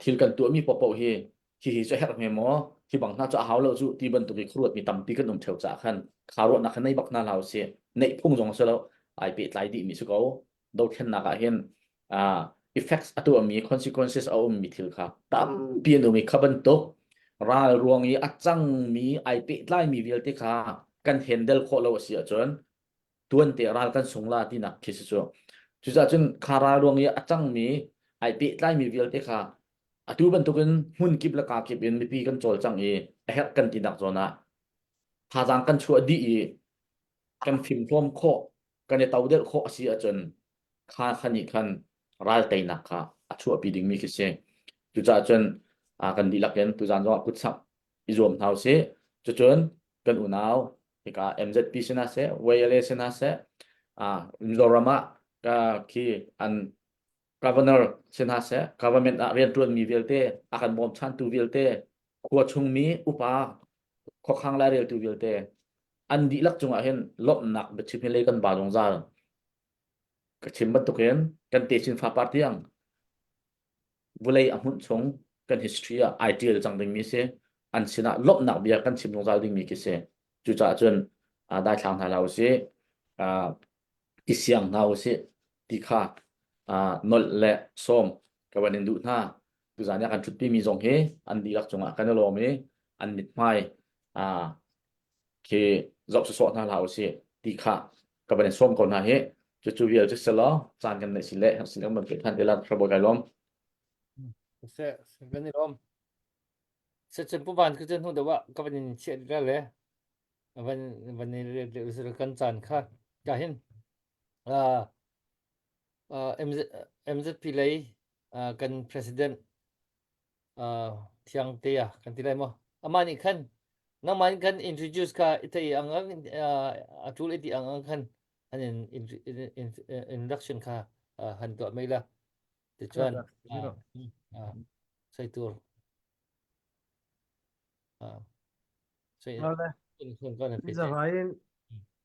F: thil kan tuahmi paohpaoh hi hihi cu a herh hme maw hi bang hna cu a hau lo cu ti bantuk i khuaruatmi tampi kan um theo caah khan kha ruahnak kha nei bak hna hlah usih. Neih phung zong a si lo ai pehtlai dihmi si ko. Dothlennak ah hin effects a tuahmi consequences a ummi thil kha tampi an um i kha bantuk ral ruang i a cangmi ai pehtlaimi vialte kha kan handle khawh lo a si ahcun tuante ral kan sung la tinak khi si cu. Cucaah cun kha ral ruang i a cangmi ai pehtlaimi vialte kha atu bantukin hmun kip le ka kip in mipi kan cawlcang i a herh kan tinak zawn ah thazaang kan chuah dih i kan fimhlawm khawh kan i todelh khawh a si ahcun kha kha nih khan ral teinak kha a chuahpi dingmi khi si. Cucaah cun kan dihlak in tuzaan zongah kutsamh i zuam hna usih. Cucun kan unau hika MZP si hna seh, YLA si hna seh, Mizoram ah khi an governor si hna seh, government ah rianṭuanmi vialte, a kan bawmchantu vialte, khua chungmi upa khuakhang laireltu vialte an dihlak cungah hin lawmhnak biachim hi lei kan ba zungzal. Ka chim bantukin kan techin fapar tiang vulei a hmunh chung kan history ah ai ṭial cang dingmi si. An sinah lawmhnak bia kan chim zungzal dingmi khi si. Cucaah cun daithlang hna hlah usih, i siang hna usih ti kha nolh le sawm ka van in duh hna. Tuzaan i a kan ṭhutpimi zong hi an dihlak cungah kan i lawm i an mithmai khi zoh sawsawh hna hlah usih ti kha ka van in sawm ko hna hi. Cucu vial cu si law caan kan neih si le herh sin kan van peh than te la Rabawi kai lawm.
B: Se kan i lawm. Se chen pu van ku chen hnu deuh ah ka van in chiah rel le van van i rel kan caan kha ka hin MZ, MZP lei kan president thiang te ah kan ti lai maw amah nih khan nangmah nih khan introduce kha i thei ang ang a tul i ti ang ang khan an in introduction kha han tuah mai la ti chuan sai tur sai
G: Zavain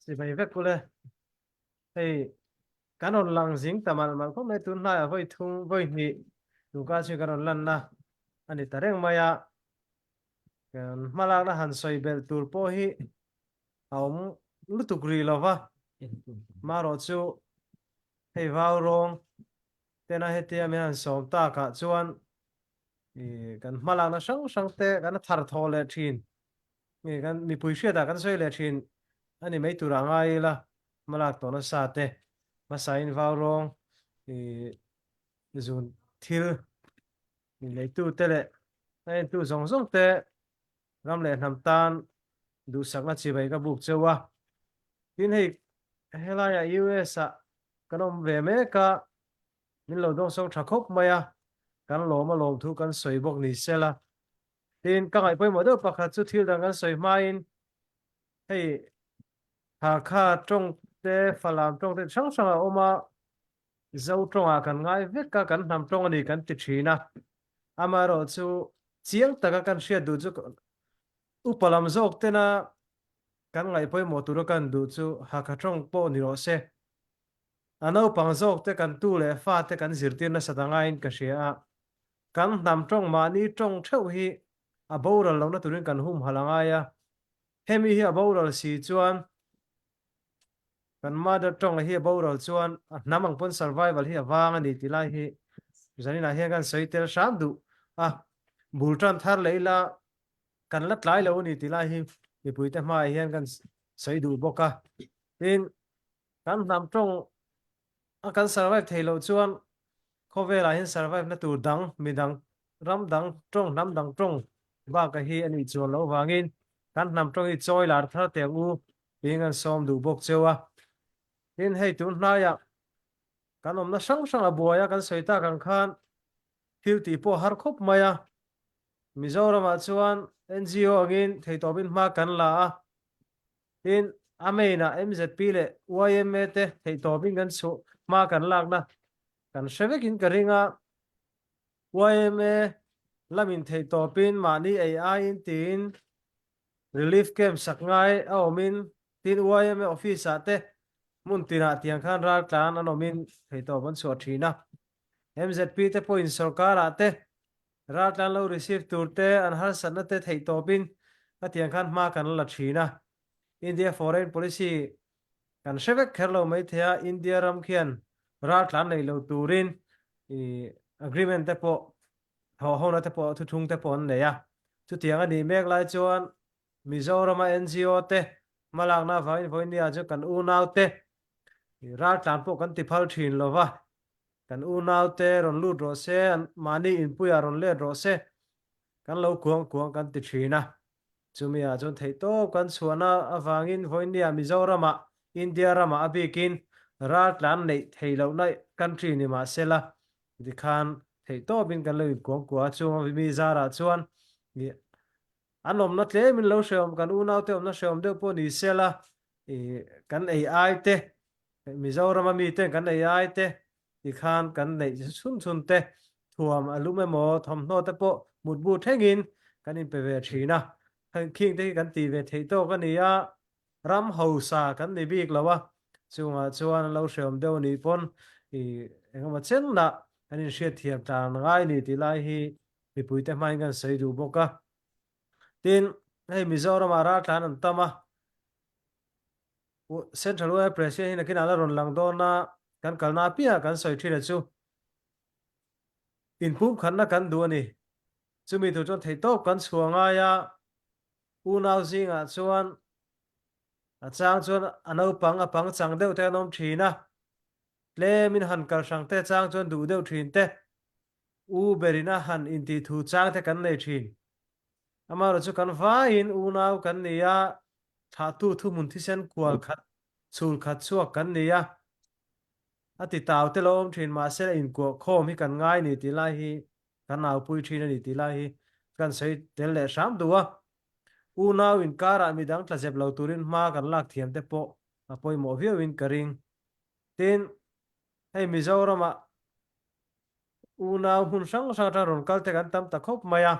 G: si mai vek kule Hei kan rawn lang zing ta malh malh khawp mai tun hnaiah vawi thum vawi hnih duhka chu kan rawn lanna a ni ta reng mai a. Kan hmalakna han sawi belh tur pawh hi a awm lutuk rih lo va. Marawh chu hei vau rawng tena hetia min han sawm takah chuan kan hmalakna hrang hrang te kan thar thaw leh thin. Kan mipui hriatah kan sawi leh thin a ni mai turah ngai ila hmalak tawh nasa te hmasain vau rawng zun thil leitute leh a entu zawng zawng te ram leh hnam tan duhsakna chibai ka buk cheu a. Tin hei helaiah US ah kan awm ve mek a, min lo dawngsawng tha khawp mai a, kan lawm a lawm thu kan sawi bawk ni sela. Tin ka ngaih pawimawh deuh pakhat chu thil dang kan sawi hmain hei Hakha tawng te Falam tawng te hrang hrang a awm a, Zo tawngah kan ngai vek a, kan hnam tawng a ni kan ti thin a. Amaherawh chu chiang taka kan hriat duh chu upa lam zawk tena kan ngaih pawimawh tura kan duh chu Hakha tawng pawh ni rawh se. A naupang zawk te kan tu leh fa te kan zirtir nasat a ngaiin ka hria a. Kan hnam tawng mahni tawng theuh hi a boral lohna turin kan humhalh a ngai a. Hemi hi a boral si chuan Kan mother tongue hi a boral chuan a hnam ang pawn survival hi a vang a ni tih lai hi zaninah hian kan sawi tel hram duh a, bul tan thar leh ila kan la tlai lo a ni tih lai hi mipuite hmaah hian kan sawi duh bawk a. Tin, kan hnam tawng a kan survive thei loh chuan khawvelah hian survive na tur dang midang ram dang tawng hnam dang tawng baka hi a nih chuan loh vangin kan hnam tawng hi chawi lar thar teh ang u tiin an sawm duh bawk cheu a. Tin, hei tun hnaiah kan awmna hrang hrang a buai a, kan sawi tak ang khan thil tih pawh har khawp mai a. Mizoramah chuan NGO angin theihtawpin hma kan la a. Tin, a main-ah MZP leh yma te theihtawpin kan chhuah hma kan lakna kan hre vekin ka ring a. Yma lamin theihtawpin mahni ei aiin tiin Relief camp sak ngai a awmin tin yma office ah te hmun tinah tiang khan raltlan an awmin theihtawp an chhuah thin a. MZP te pawhin sorkar ah te raltlan lo receive tur te an harsatna te theihtawpin ka tiang khan hma kan la thin a. India foreign policy kan hre vek kher lo maithei a, India ram khian raltlan nei lo turin agreement te pawh thawhhona te pawh thuthung te pawh an nei a. Chutiang a nih mek lai chuan Mizorama NGO te hmalakna avangin vawinia chu kan unaute raltlan pawh kan ti phal thin lo va, kan unaute rawn lut rawh se, mahni inpuiah rawn let rawh se, kan lo kuang kuang kan ti thin a. Chumiah chuan theihtawp kan chhuahna avangin vawinia Mizoramah, India ramah a bikin raltlan neih theih lohna country ni mah sela, Tikhan theihtawpin kan lo inkuang kuah a, chung mi zarah chuan ih an awmna tlemin lo hrehawm, kan unaute awmna hrehawm deuh pawh ni sela ih kan ei ai te, Mizorama miten kan ei ai te tikhan kan neih chhun chhun te thuam a lum emaw thawmhnaw te pawh mutbu thlengin kan inpe ve thin a, khing te hi kan tih ve theih tawk a ni a. Ram hausa kan ni bik lo a, chungah chuan an lo hreawm deuh anih pawn i engemaw chenna kan inhriatthiam tlan ngai ni tih lai hi mipuite hmain kan sawi duh bawk a. Tin, hei Mizoramah raltlan an tam a, Central Oil President hi nakinah la rawn lang dawn a, kan kalna apiangah kan sawi thin a chu inpumkhatna kan duh a ni. Chumi tur chuan theihtawp kan chhuah ngai a, Unau zingah chuan a chang chuan a naupang a pangchang deuh te an awm thin a, tlemin han kal hrang te chang chuan duh deuh thin te, u berin a han intih thu chang te kan nei thin. Amaherawhchu kan vaiin unau kan ni a, thlahtu thuhmun thisen kual khat chhul khat chhuak kan ni a, a ti tau te lo awm thin mahse a inkuah khawm hi kan ngai ni tih lai hi Kan aupui thin a ni tih lai hi kan sawi tel leh hram duh a. Unau inkarah midang tla zep lo turin hma kan lak thiam te pawh a pawimawh viauin ka ring. Tin, hei Mizoramah unau hmun hrang hrang atang rawn kal te kan tam ta khawp mai a.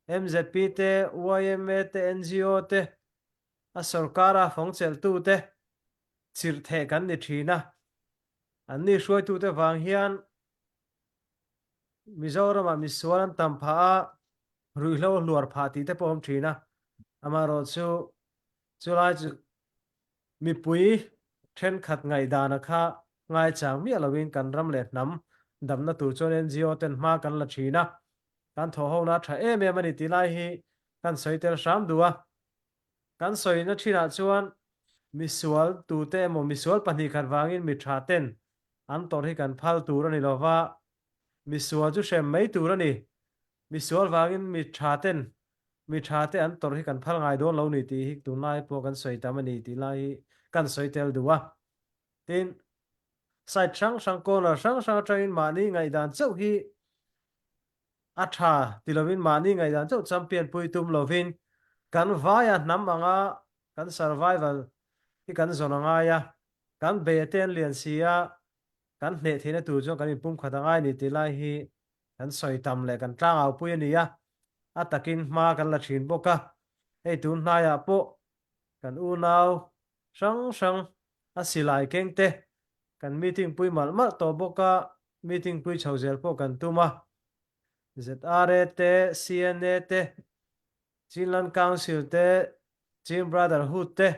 G: MZP te, yma te, NGO te, a sorkara fawng chelhtu te chirh theh kan ni thin a. Anni hruaitute vang hian Mizoramah misual an tam phah a, ruihhlo a hluar phah tih te pawh a awm thin a. Amaherawhchu chulai chu mipui. Thenkhat ngaihdana kha ngaichang miah loin kan ram leh hnam damna tur chuan NGO ten hma kan la thin a, kan thawhhona a tha em em a ni tih lai hi kan sawi tel hram duh a. Kan sawina thinah chuan misual tute emaw misual pahnihkhat vangin mi tha ten an tawrh hi kan phal tur a ni lova, misual chu hrem mai tur a ni. Misual vangin mi tha ten mi tha te an tawrh hi kan phal ngai dawn lo ni tih hi tunlai pawh kan sawi tam a ni tih lai hi kan sawi tel duh a. Tin, side hrang hrang, corner hrang hrang atangin mahni ngaihdan chauh hi a tha ti lovin mahni ngaihdan chauh champion pui tum lovin kan vaia hnam anga kan survival hi kan zawn a ngai a, kan bei te an lian si a, kan hneh theihna tur chuan kan inpumkhat a ngai ni tih lai hi kan sawi tam leh kan tlangaupui a ni a, a takin hma kan la thin bawk a, hei tun hnaiah pawh kan unau hrang hrang a silai keng te kan meeting pui malh malh tawh bawk a, meeting pui chho zel pawh kan tum a, ZRA te, CNA te, Chinland Council te, Chin Brotherhood te,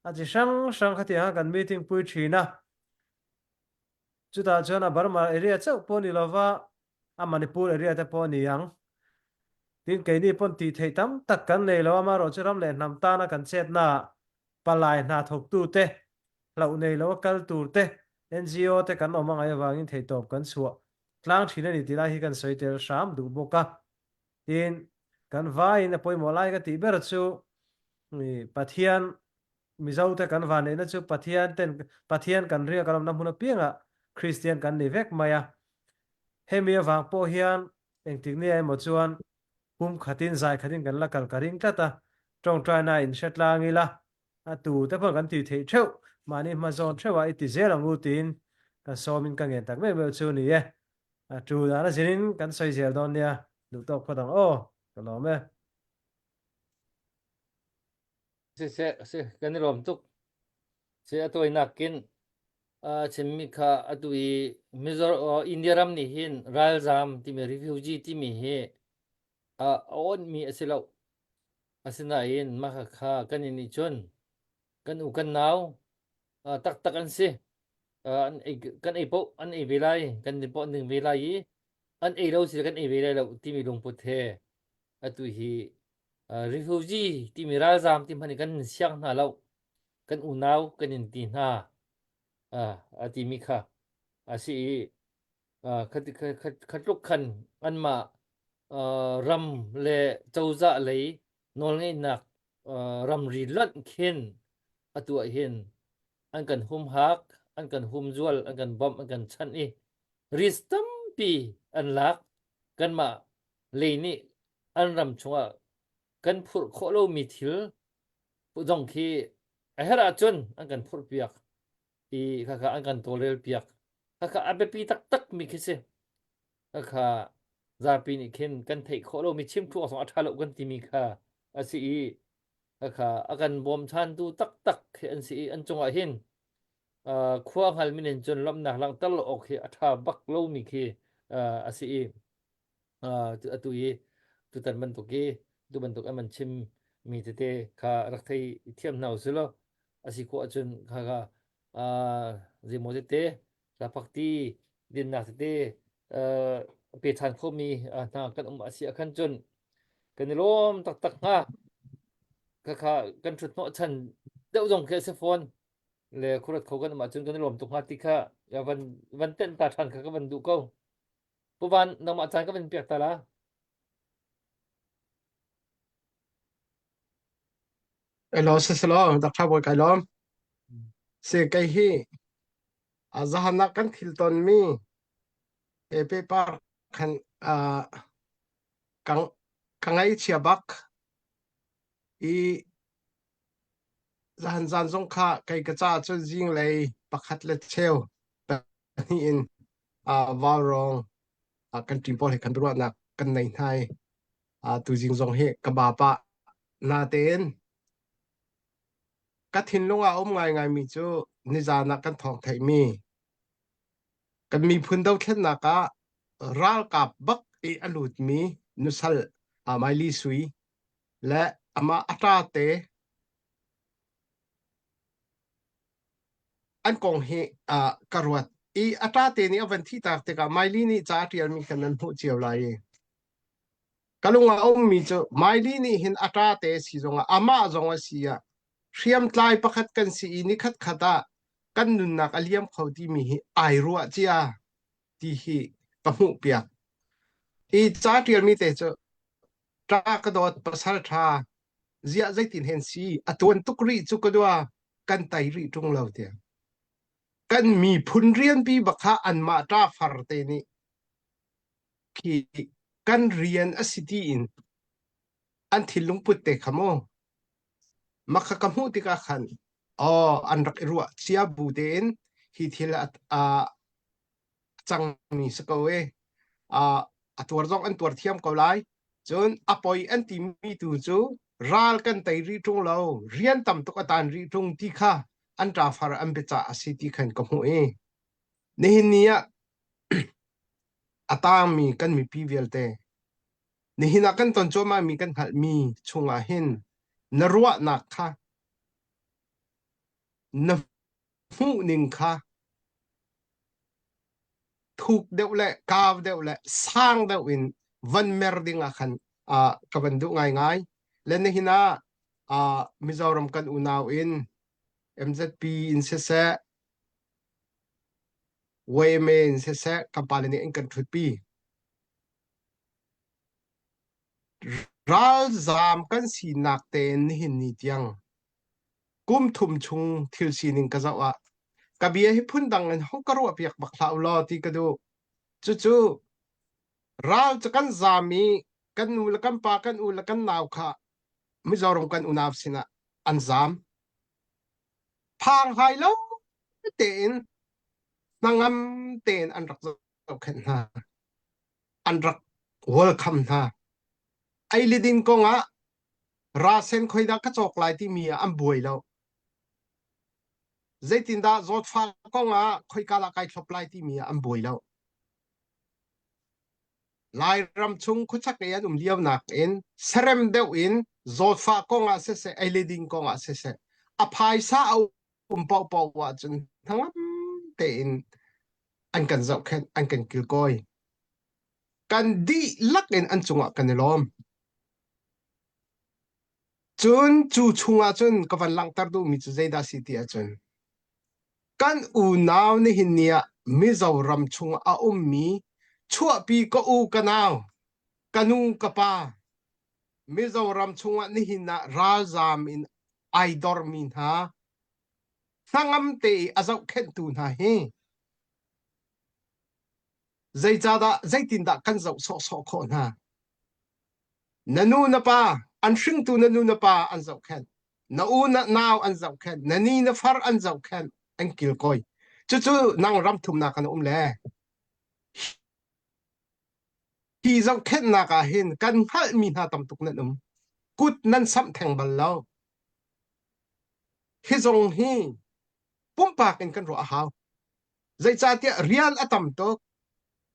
G: a chi hrang hrang khatiang kha kan meeting pui thin a. Chutah chuan a Burma area chauh pawh ni lova, a Manipur area te pawh a ni ang. Tin, keini pawn tih theih tam tak kan nei lo, amaherawhchu ram leh hnam tana kan chetnaah palai hna thawktute, hlauh nei lo a kal tur te, NGO te kan awm angai avangin theihtawp kan chhuah tlang thin a ni tih lai hi kan sawi tel hram duh bawk a. Tin, kan vaiin a pawimawh lai ka tih ber chu Pathian Mizo te kan vanneihna chu Pathian ten Pathian kan riak an awmna hmun apiangah Kristian kan ni vek mai a. Hemi avang pawh hian engtik nia emaw chuan pum khatin zai khatin kan la kal ka ring tlat a, tawngtaina in hre tlang ila a tu te pawh kan tih theih theuh mahni hma zawn theuhah i ti zel ang u tiin ka sawmin ka ngen tak meuh meuh chu ni e. A tu dan a zirin kan sawi zel dawn nia, duh tawk phawt ang aw, ka lawm e.
B: Siseh, si, kan i lawm tuk. Si a tawinak in a chimmi kha atu i Mizor India ram nih hin ralzam timi refugee timi hi a awnhmi a si lo. Asinain mah kha kan in nih cun kan u kan nau taktak an si. An ei kan ei paoh an ei ve lai, kan din paoh an ding ve lai i an ei lo si kan ei ve lai lo timi lungput he atu hi Refugee timi ralzaam ti hmanh in kan in siang hna lo. Kan unau kan in ti hna a timi kha a si i kha tluk khan anmah ram le cozah lei nawlngeihnak ramri lonh khin atu ah hin an kan humhak, an kan humzual, an kan bawmh, an kan chanh i risk tampi an lak. Kanmah lei nih an ram chungah kan phurh khawh lomi thil zong khi a herh ahcun an kan phurhpiak i khakha an kan tawlrelpiak. Khakha a biapi taktak mi khi si. Khakha zapi nih khin kan theih khawh lomi chimthu awk zong a ṭha lo kan timi kha a si i khakha a kan bawmchantu taktak khi an si i an cungah hin khua hngal min in cun lawmhnak langhter lo awk hi a ṭha bak lomi khi a si i atu i tutan bantuk i tu bantuk an man chim mi tete kha rak thei thiam hna usih law a si khawh ahcun kha kha zeimaw tete lapakti dinnak tete pe ṭhan khomi hna kan um a si ah khan cun kan i lawm taktak hnga. Khakha kan ṭhut hnawh chan deuh zong khi a si fawn le khuaruat kho kan um ahcun kan i lawm tuk hnga ti kha van van tenh ta ṭhan kha ka van duh ko. Pu Van, nangmah caan ka van pek ta la.
C: Elo siselaw Dr. Bawi kai lawm. Si kei hi a zahan ah kan thil tonmi he paper khan ka ka ngaihchia bak i zahan zan zong kha kei ka ca cun zinglei pakhat le cheu pahnih in vaurawng kan ṭim pawl he kan ruahnak kan nei hna i tuzing zong hi ka ba pah natein ka thinlung ah um ngaingaimi cu nizan ah kan thawng theihmi kan miphun dothlennak ah ralkap bak i a lutmi nusal Maili Sui le amah a ṭa te. An kong hi uh, ka ruat. I a ṭa te nih a van thi tak tikah Miley nih ca a ṭialmi khan nan hmuh cio lai i ka lung ah a ummi cu Miley nih hin a ṭa te si zongah amah zong a si ah hriamtlai pakhat kan si i nikhat khat ah kan nunnak a liam kho timi hi ai ruah cia ti hi ka hmuh piak. I ca ṭialmi te cu ṭa ka dawt pasal ṭha ziah zeitin hen si a tuan tuk rih cu ka dua kan tai rih ṭung lo tiah. Kan miphun rianpi bak kha anmah ṭa far te nih khi kan rian a si tiin an thinlung put te kha mu makha ka hmuh tikah khan aw an rak i ruah cia bu tein hi thil a, a cangmi si ko e a tuar zong an tuar thiam ko lai cun a poi an timi tu cu ral kan tei rih ṭung lo rian tam tuk a tan rih ṭung ti kha an ṭafar an biacah a si ti khan ka hmuh i nihin ni ah a tangmi kan mipi vialte nihin ah kan ton cuahmahmi kan hngalhmi chungah hin na ruahnak kha na hmuhning kha thuk deuh le kau deuh le sang deuh in van mer ding ah khan uh, ka van duh ngaingai. Le nihin ah uh, Mizoram kan unau in MZP in siseh YMA in siseh kan pale nih an kan ṭhutpi. Ralzaam kan sinak tein nihin ni tiang kum thum chung thil sining ka zoh ah ka bia hi phundang in hong ka ruah piak bak hlah u law ti ka duh. Cucu ral cu kan zaam i kan nu le kan pa kan u le kan nau kha Mizoram kan unau sinah an zaam. Phang hlai lo tein hnangam tein an rak zohkhenh hna. An rak welcome hna. Ei le din kong ah rasen khoidah ka cawk lai timi ah an buai lo. Zeitindah zawtfah kong ah khoika lah kai thlop lai timi ah an buai lo. Lairam chung khuachak i an um lio nakin serem deuh in zawtfah kong ah siseh, ei le ding kong ah siseh, a phaisa a um paohpaoh ahcun hnangam tein an kan zohkhenh, an kan kilkawi. Kan dihlak in an cungah kan i lawm. Cun cu chungah cun ka van langhter duhmi cu zeidah si ti ahcun kan unau nihin ni ah Mizoram chungah a ummi chuahpi ka u ka nau ka nu ka pa Mizoram chungah nihin ah ralzaam in ai dormi hna hnangam te i a zohkhenhtu hna hi zeicahdah zeitindah kan zoh sawhsawh khawh hna Na nu na pa an hringtu na nu na pa an zohkhenh. Na u na nau an zohkhenh. Na ni na far an zohkhenh. An kilkawi. Cucu nang ram thumnak kan um le hi zohkhenhnak ah hin kan hngalhmi hna tam tuk nan um. Kut nan samh theng bal lo. Hi zong hi pumpak in kan ruah a hau. Zeicahtiah rian a tam tuk.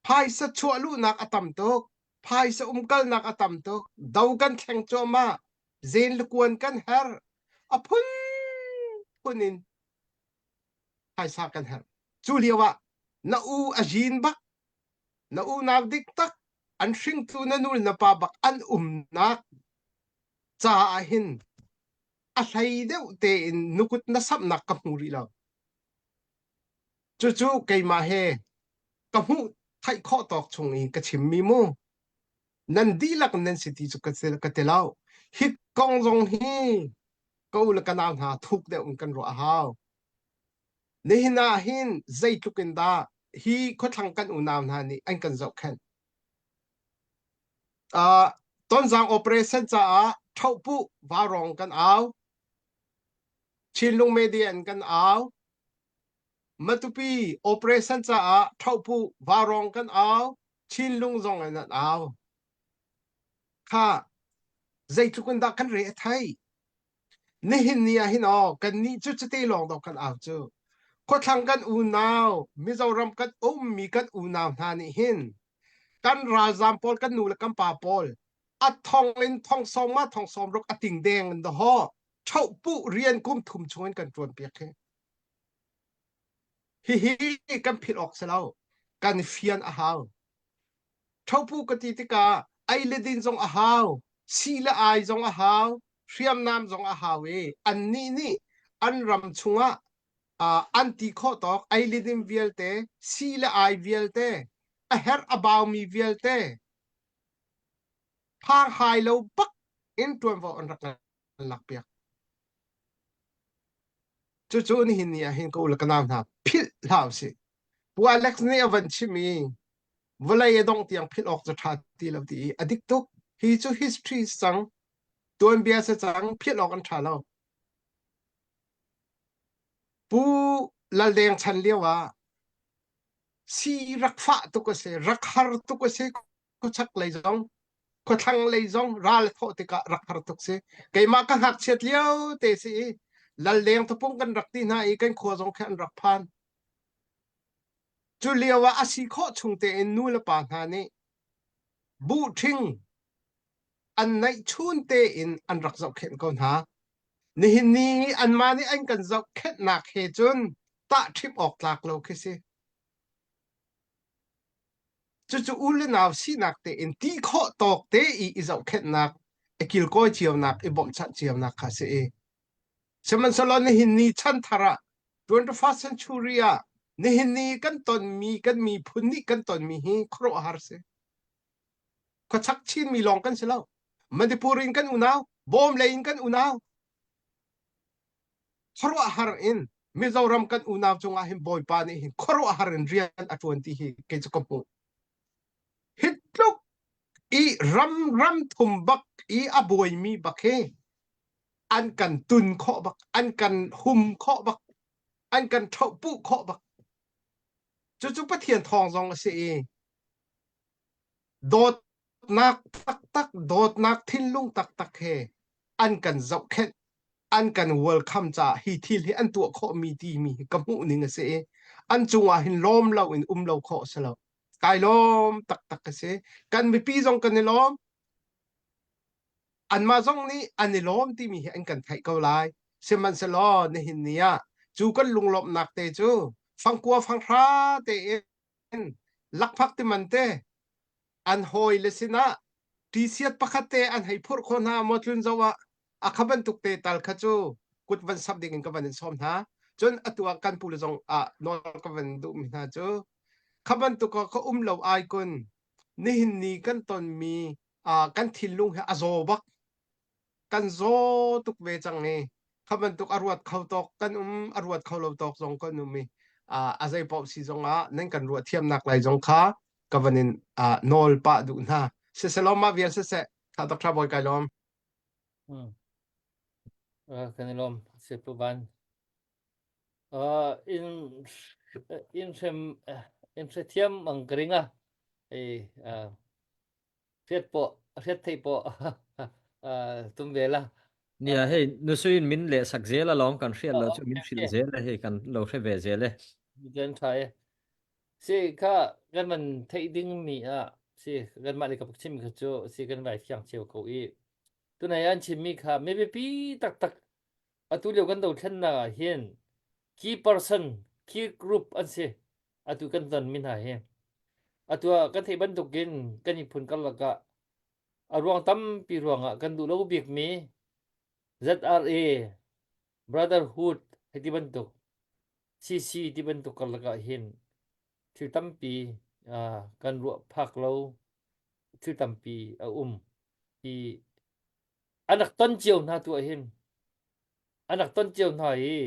C: Phaisa chuah luhnak a tam tuk. Phaisa umkalnak a tam tuk. Do kan thleng cuahmah. Zen le kuan kan herh. A phunphun in phaisa kan herh. Cu lio ah na u a zin bak, na unau dik tak, an hringtu na nu le na pa bak an umnak caah hin a hlei deuh tein nukut na samhnak ka hmu rih lo. Cucu keimah he ka hmuh theih khawh tawk chung i ka chimmi mu. Nan dihlak nan si ti cu ka, ka ti lo. Hi kong zong hi ka u le ka nau hna thuk deuh in kan ruah a hau. Nihin ah hin zeitluk in dah hi khuathlang kan unau hna nih an kan zohkhenh. Uh, Tonzang operation caah ṭhohpuh vaurawng kan au. Chinlung media in kan au. Matupi operation caah ṭhohpuh vaurawng kan au. Chinlung zong in an au. Kha zeitluk in dah kan re a thei. Nihin ni ah hin aw kannih cu cite lawng dawh kan au cu. Khuathlang kan unau Mizoram kan ummi kan unau hna nih hin kan ralzaam pawl kan nu le kan pa pawl a thong in thong sawm ma thong sawm ruk a ting deng in dahaw ṭhohpuh rian kum thum chung in kan ṭuan piak hi. Hihi kan philh awk si lo. Kan fian a hau. Thopu ka ti tikah ei le din zong a hau, si le ai zong a hau, hriamnam zong a hau i annih nih an ram chungah uh, an ti khawh tawk ei le din vialte, si le ai vialte, a herh a baumi vialte phang hai lo bak in ṭuanvo an rak lakpiak. Cucu nihin ni ah hin ka u le ka nau hna philh hlah usih. Pu Alex nih a van chim i vawlei a dongh tiang philh awk cu ṭha ti lo ti i a dik tuk. Hi cu history cang, tuanbia si cang, philh awk an ṭha lo. Pu Laldeng chan lio ah si rak fah tuk a si, rak har tuk a si, khuachak lei zong khuathlang lei zong ral thawh tikah rak har tuk si keimah ka ngakchiat lio te si i lalleng thupung kan rak ti hna i kan khua zong khi an rak phan cu lio ah a si khawh chung tein nu le pa hna nih buh ṭhing an neih chun tein an rak zohkhenh ko hna nihin ni anmah nih an kan zohkhenhnak he cun tah ṭhimh awk tlak lo khi si Cucu u le nau sinak tein ti khawh tawk te i i zohkhenhnak, i kilkawi cionak, i bawmhchanh cionak kha a si i sihmanhsehlaw nihin ni chanthar ah 21st century ah nihin ni kan tonmi kan miphun nih kan tonmi hi khuaruahhar si. Khuachak Chinmi lawng kan si lo. Manipur in kan unau, Bawm lei in kan unau, khuaruahhar in Mizoram kan unau cungah hin Bawipa nih hin khuaruahhar in rian a ṭuan ti hi kei cu ka hmuh. Hi tluk i ram ram thum bak i a buaimi bak hi an kan tun khawh bak, an kan hum khawh bak, an kan ṭhohpuh khawh bak. Cucu Pathian thawng zong a si i dawt Dawtnak taktak, dawtnak thinlung taktak he an kan zohkhenh, an kan welcome caah hi thil hi an tuah khawhmi timi hi ka hmuh ning a si i an cungah hin lawm lo in um lo khawh a si lo. Kai lawm taktak ka si. Kan mipi zong kan i lawm. Anmah zong nih an i lawm timi hi an kan theih ko lai. Sihmanhsehlaw nihin ni ah cu kan lunglawmhnak te cu fangkua fanghra tein lakphak ti man te an hawi le sinah tisiat pakhat te an hei phurh khawh hna maw tlun zo ah a kha bantuk te tal kha cu kut van sap ding in ka van in sawm hna cun atu ah kan pu le zong ah nawl ka van duh mi hna cu kha bantuk ah ka um lo ai kun nihin ni kan ton mi kan thinlung hi a zaw bak kan zaw tuk ve cang i kha bantuk a ruat kho tawk kan um a ruat kho lo tawk zong kan um i a zei paoh si zong ah nan kan ruah thiamnak lai zong kha ka van in nawl pah duh hna siselaw mah vial siseh tha Dr. Bawi kai lawm
B: Hmm. Kan i lawm si pu van in in hrem in hrethiam ang ka ring a ei hriat pawh hriat theih pawh tum ve la.
E: Nia hei nusuin min leh sak zel alawm kan hriat lo chu min hrilh zel e hei kan lo hre ve zel e.
B: Kan tha e. Si kha kan man theih ding mi a si kan mah le ka chim kha chu si kan vai thiang cheu ko i tunai an chim mi kha mi biapi tak tak atu lio kan dothlennak ah hin key person key group an si atu kan ton mi hna hi atu ah kan theih bantukin kan miphun karlak ah a ruang tampi ruangah kan duh lo bikmi ZRA Brotherhood hei ti bantuk CC ti bantuk karlak ah hin thil tampi uh, kan ruah phak lo thil tampi a um i an rak ton cio hna tu ah hin an rak ton cio hna i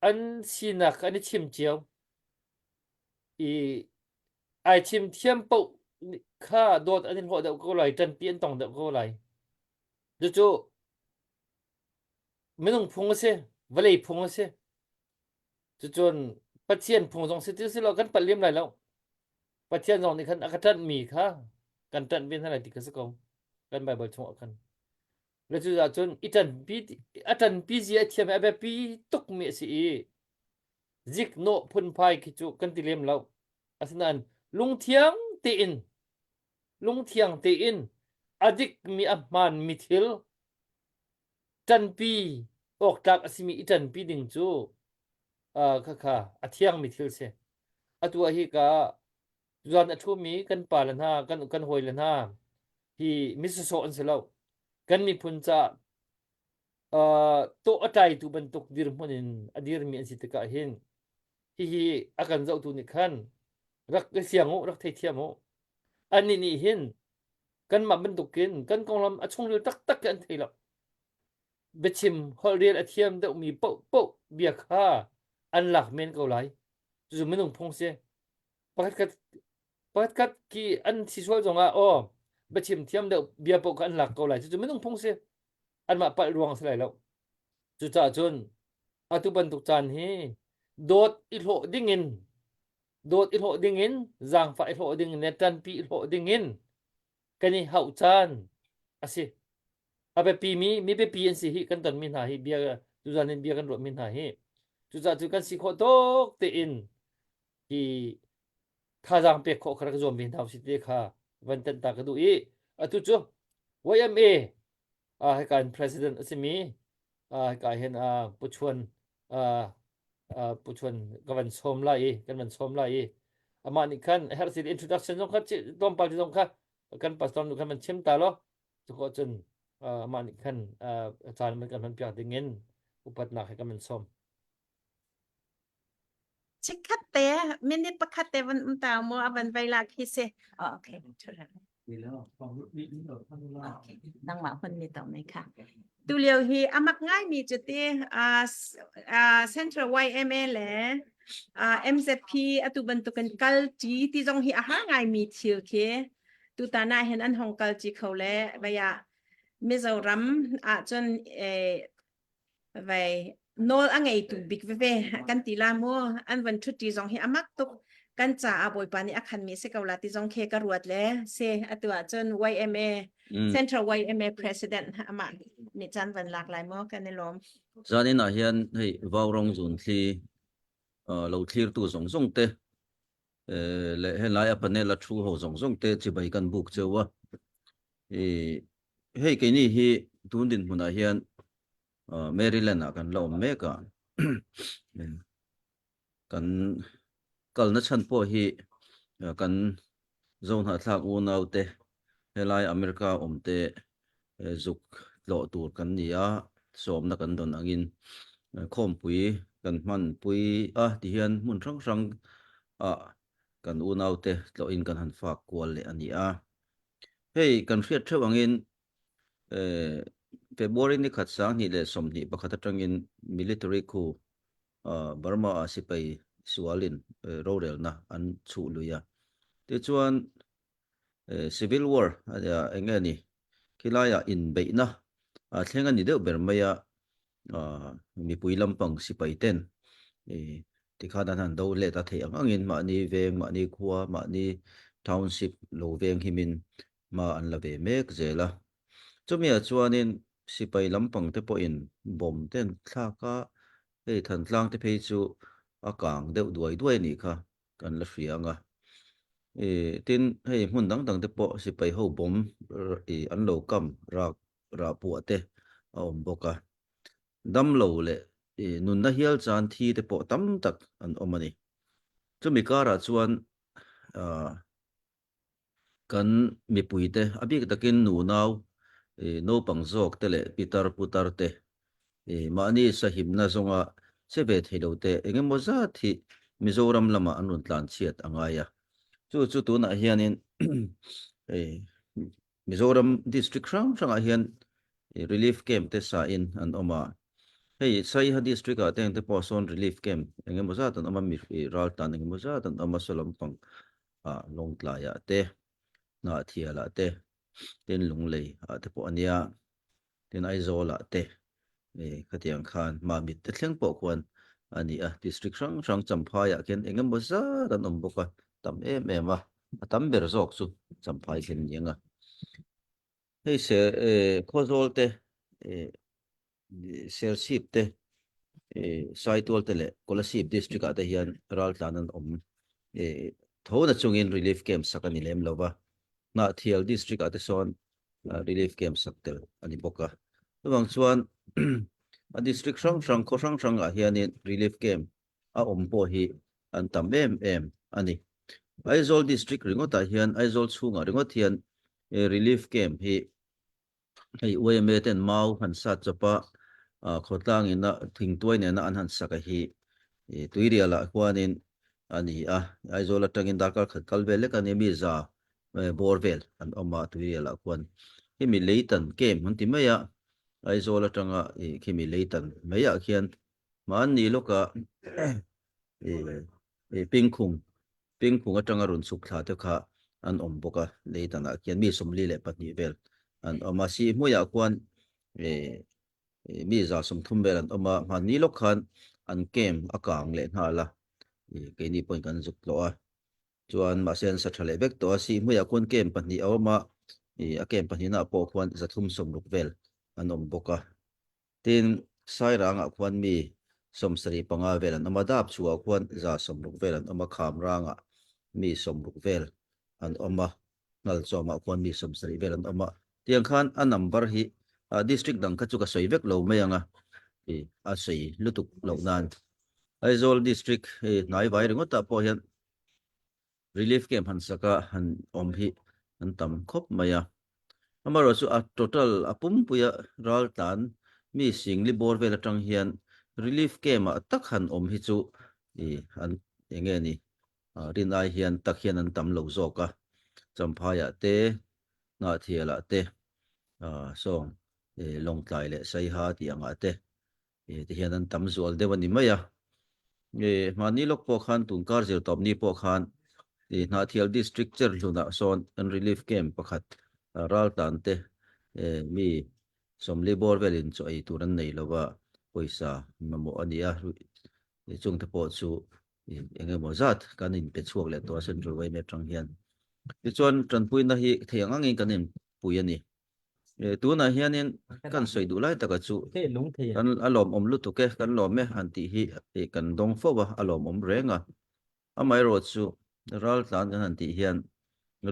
B: an sinak an i chim cio i ai chim thiam paoh kha dawt an in hlawh deuh ko lai ṭanpi an tong deuh ko lai cucu minung phung a si vawlei phung a si cucun Pathian phung zong si ti si lo kan palh lem lai lo Pathian zong nih khan a ka ṭanhmi kha kan ṭanh ve hna lai ti kha si ko kan Bible chungah khan Le cucaah cun i ṭanpi a ṭanpi zia a thiam i a biapi tukmi a si i ziknawh phunphai khi cu kan ti lem lo. Asinain lungthiang tein lungthiang tein a dikmi a hmaanmi thil ṭanpi awktlak a simi i ṭanpi ding cu. Kha kha a thiangmi thil si. Atu ah hi ka zan a ṭhumi kan pa le hna, kan kan hawi le hna hi mi sawsawh an si lo. Kan miphun caah tawh a tlaitu bantuk dirhmun in a dirmi an si tikah hin hihi a kan zohtu nih khan rak i fiang u, rak theithiam u. Annih nih hin kanmah bantukin kan konglam a chungril taktak hi an thei lo. Biachim holhrel a thiam deuhmi paohpaoh bia kha an lak men ko lai. Cucu minung phung si. Pakhatkhat pakhatkhat khi an si sual zongah aw biachim thiam deuh bia paoh kha an lak ko lai. Cucu minung phung si. Anmah palh ruang a si lai lo. Cucaah cun atu bantuk caan hi dawt i hlawh dingin dawt i hlawh dingin zaangfah i hlawh dingin le ṭanpi i hlawh dingin kan i hauh caan a si. A biapimi mi biapi an si hi kan tonmi hna hi bia tuzan in bia kan ruahmi hna hi cucaah cu kan si khawh tawk tein hi thazaang pek khawh kha rak zuam ve hna usih te kha van tenh ta ka duh i atu cu YMA hika in president a simi hika hin Pu Chuan Pu Chuan ka van sawm lai i kan van sawm lai i amah nih khan a herh si introduction zong kha tlawmpal zong kha kan pastor nu khan van chim ta law cu cun amah nih khan caan man kan hman piak ding in upatnak he kan van sawm.
D: Chikkhat te minute pakhat te van um ta mu a van vai la khi si. Oh, okay. Okay. Nangmah hun ni to mai kha. Tu lio hi amak ngai mi chu te Central YMA le MZP atu bantukin kal ti ti zong hi a har ngai mi thil khi tutan ah hin an hong kal chi kho le vaya Mizoram ah cun Vei nawl a ngeitu bik veve kan ti la mu an van ṭhutṭi zong hi a mak tuk kan caah Bawipa nih a khanmi si ko la ti zong khi ka ruat le si atu ahcun YMA Central YMA President amah nih caan van lak lai maw kan i lawm.
H: Zanin ah hian hei Vaurong zun thli lo thlirtu zawng zawng te leh helai a panel a thu ho zawng zawng te chibai kan buk cheu a. Hei keini hi tun dinhmunah hian Maryland ah kan la awm mek a, kan kalna chhan pawh hi kan Zohnahthlak unau te helai America awm te zuk tlawh tur kan ni a, sawmna kan dawn angin khawmpui kan hmanpui a tihian hmun hrang hrang ah kan unau te tlawhin kan han fak kual leh a ni a. Hei kan hriat theuh angin February ni khat 2021 atangin military khu Burma ah sipai sualin rorelna an chhuh lui a. Tichuan civil war eng nge ni khilaiah inbeihna thleng a ni deuh ber mai a. mipui lampang sipai ten tikhan an han do let a theih ang angin mahni veng, mahni khua, mahni township lo veng himin hma an la ve mek zel a. Chumi ah chuanin sipai lampang te pawhin bomb te an thlak a, hei Thantlang te phei chu a kang deuh duai duai a nih kha kan la hria ang a. Tin, hei hmun dang dang te pawh sipai ho bomb an lo kam rak rah puah te a awm bawk a, damlo leh nunna hial chan thi te pawh tam tak an awm a ni. Chumi karah chuan kan mipui te, a bik takin nunau, naupang zawk te leh pitar putar te, mahni sahimna zawnga che ve thei lo te eng emaw zat hi Mizoram lamah an rawn tlanchhiat a ngai a. Chu chu tunah hianin Mizoram district hrang hrangah hian relief camp te sa in an awm a, hei Saiha district ah te ang te pawh sawn relief camp eng emaw zat an awm a, mi raltlan eng emaw zat an awm a, saw lampang ah Lawngtlai ah te, Hnahthial ah te, tin Lunglei ah te pawh a nia, tin Aizawl ah te khatiang khan Mamit te thleng pawh khuan a ni a, district hrang hrang Champhai ah khian eng emaw zat an awm bawk a, tam em em a, a tam ber zawk chu Champhai khi an ni ang a. Hei se Khawzawl te, Serchhip te, Saitual te leh Kolasib district ah te hian raltlan an awm tho na chungin relief camp sak a ni lem lo va, Hnahthial district ah te sawn relief camp sak tel a ni bawk a. Chuvang chuan a district hrang hrang, khaw hrang hrangah hianin relief camp. a awm pawh hi an tam em em a ni. Aizawl District ringawtah hian Aizawl chhungah ringawt hian relief camp hi hei YMA ten mau han sat chawp a, khawtlang ina thingtuai nena an han sak a hi tuirialah khuanin a ni a, Aizawl atangin darkar khat kal vel lek a nia mi za bawr vel an awm a tuirialah khuan khimi leitan camp an ti mai a, Aizawl atanga khimi leitan maiah khian Mahni lawka Pingkhung, Pingkhung atanga rawn chhuk thla te kha an awm bawk a, lei danah khian mi 42 vel an awm a, Sihhmuiah khuan mi 30 vel an awm a, mahni lawk khan an camp a kang leh nghal a, keini pawhin kan zuk tlawh a, chuan mahse an sa tha leh vek tawh a, Sihhmuiah khuan camp pahnih a awm a, a camp pahnihnaah pawh khuan 360 vel an awm bawk a. Tin, Sairangah khuan mi 75 vel an awm a, Dap chhuahah khuan 60 vel an awm a, Khamrangah mi 60 vel an awm a, Ngalchawmah khuan mi 70 vel an awm a. Tiang khan a number hi district dang kha chu ka sawi vek lo mai ang a, a sawi lutuk loh nan. Aizawl district hnai vai ringawtah pawh hian Relief camp han saka han awm hi an tam khawp mai a. Amaherawhchu chu a total a pumpuia raltlan mi singli bawr vel atang hian relief camp ah tak han awm hi chu i an eng nge ni rin ai hian tak hian an tam lo zawk a. Champhai ah te, Hnahthial ah te, sawng Lawngtlai leh Saiha tih ang ah te ti hian an tam zual deuh a ni mai a. Hmani lawk pawh khan tun kar zir tawp ni pawh khan Hnahthial District Cherhlunah sawn an relief camp pakhat raltlan te mi 40 bawr velin chaw ei tur an nei lova pawisa mamawh a ni a, chungte pawh chu eng emaw zat kan inpe chhuak leh tawh a Central yma atang hian. Tichuan tanpuina hi thei ang angin kan inpui a ni. Tunah hianin kan sawi duh lai taka chu kan a lawmawm lutuk e, kan lawm e han tih hi kan dawng fo a, a lawmawm reng a. Amaherawh chu raltlan kan han tih hian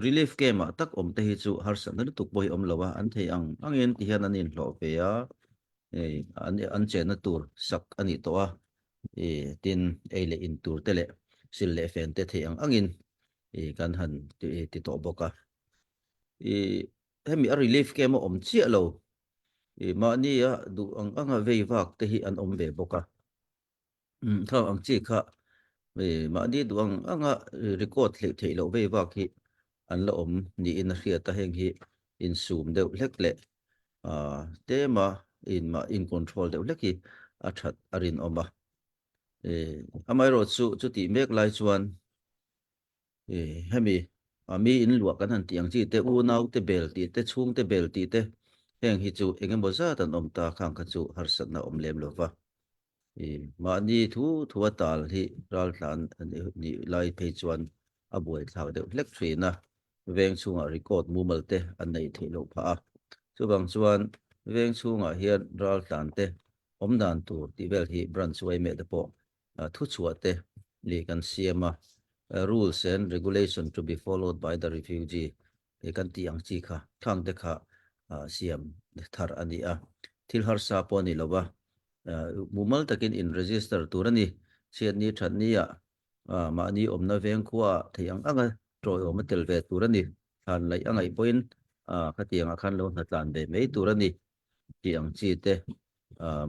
H: relief camp ah tak awm te hi chu harsatna lutuk pawh hi awm lo a, an thei ang angin ti hian an inhlawh ve a, an chenna tur sak a nih tawh a, tin ei leh in tur te leh sil leh fen te thei ang angin kan han ti tawh bawk a. Hemi a relief camp a awm chiah lo, i mahni a duh ang anga vei vak te hi an awm ve bawk a. Khang ang chi kha i mahni duh ang anga record hleih theih loh vei vak hi an la awm niin a hriat a, heng hi insum deuh hlek leh tlema in in control deuh hlek hi a that a rinawm a. Amaherawhchu chu chutih mek lai chuan Hemi mi in luah kan han tih ang chi te, unau te bel tih te, chhung te bel tih te, heng hi chu eng emaw zat an awm ta khang kha chu harsatna a awm lem lo va. Mahni thu thu a tal hi raltlan nih lai phei chuan a buaithlak deuh hlek thin a, veng chhungah record mumal te an neih theih loh phah a. Chuvang chuan veng chhungah hian raltlan te awm dan tur tih vel hi branch yma te pawh thuchhuah te leh kan siam a, rules and regulation to be followed by the refugee tih kan tih ang chi kha khang te kha siam thar a ni a, thil harsa pawh a ni lo va, mumal takin in register tur a ni, chhiatni thatni ah mahni awmna veng khua ah theih ang anga tawiawm a tel ve tur a ni, thlan laih a ngaih pawhin khatiang ah khan lo hnatlan ve mai tur a ni tih ang chi te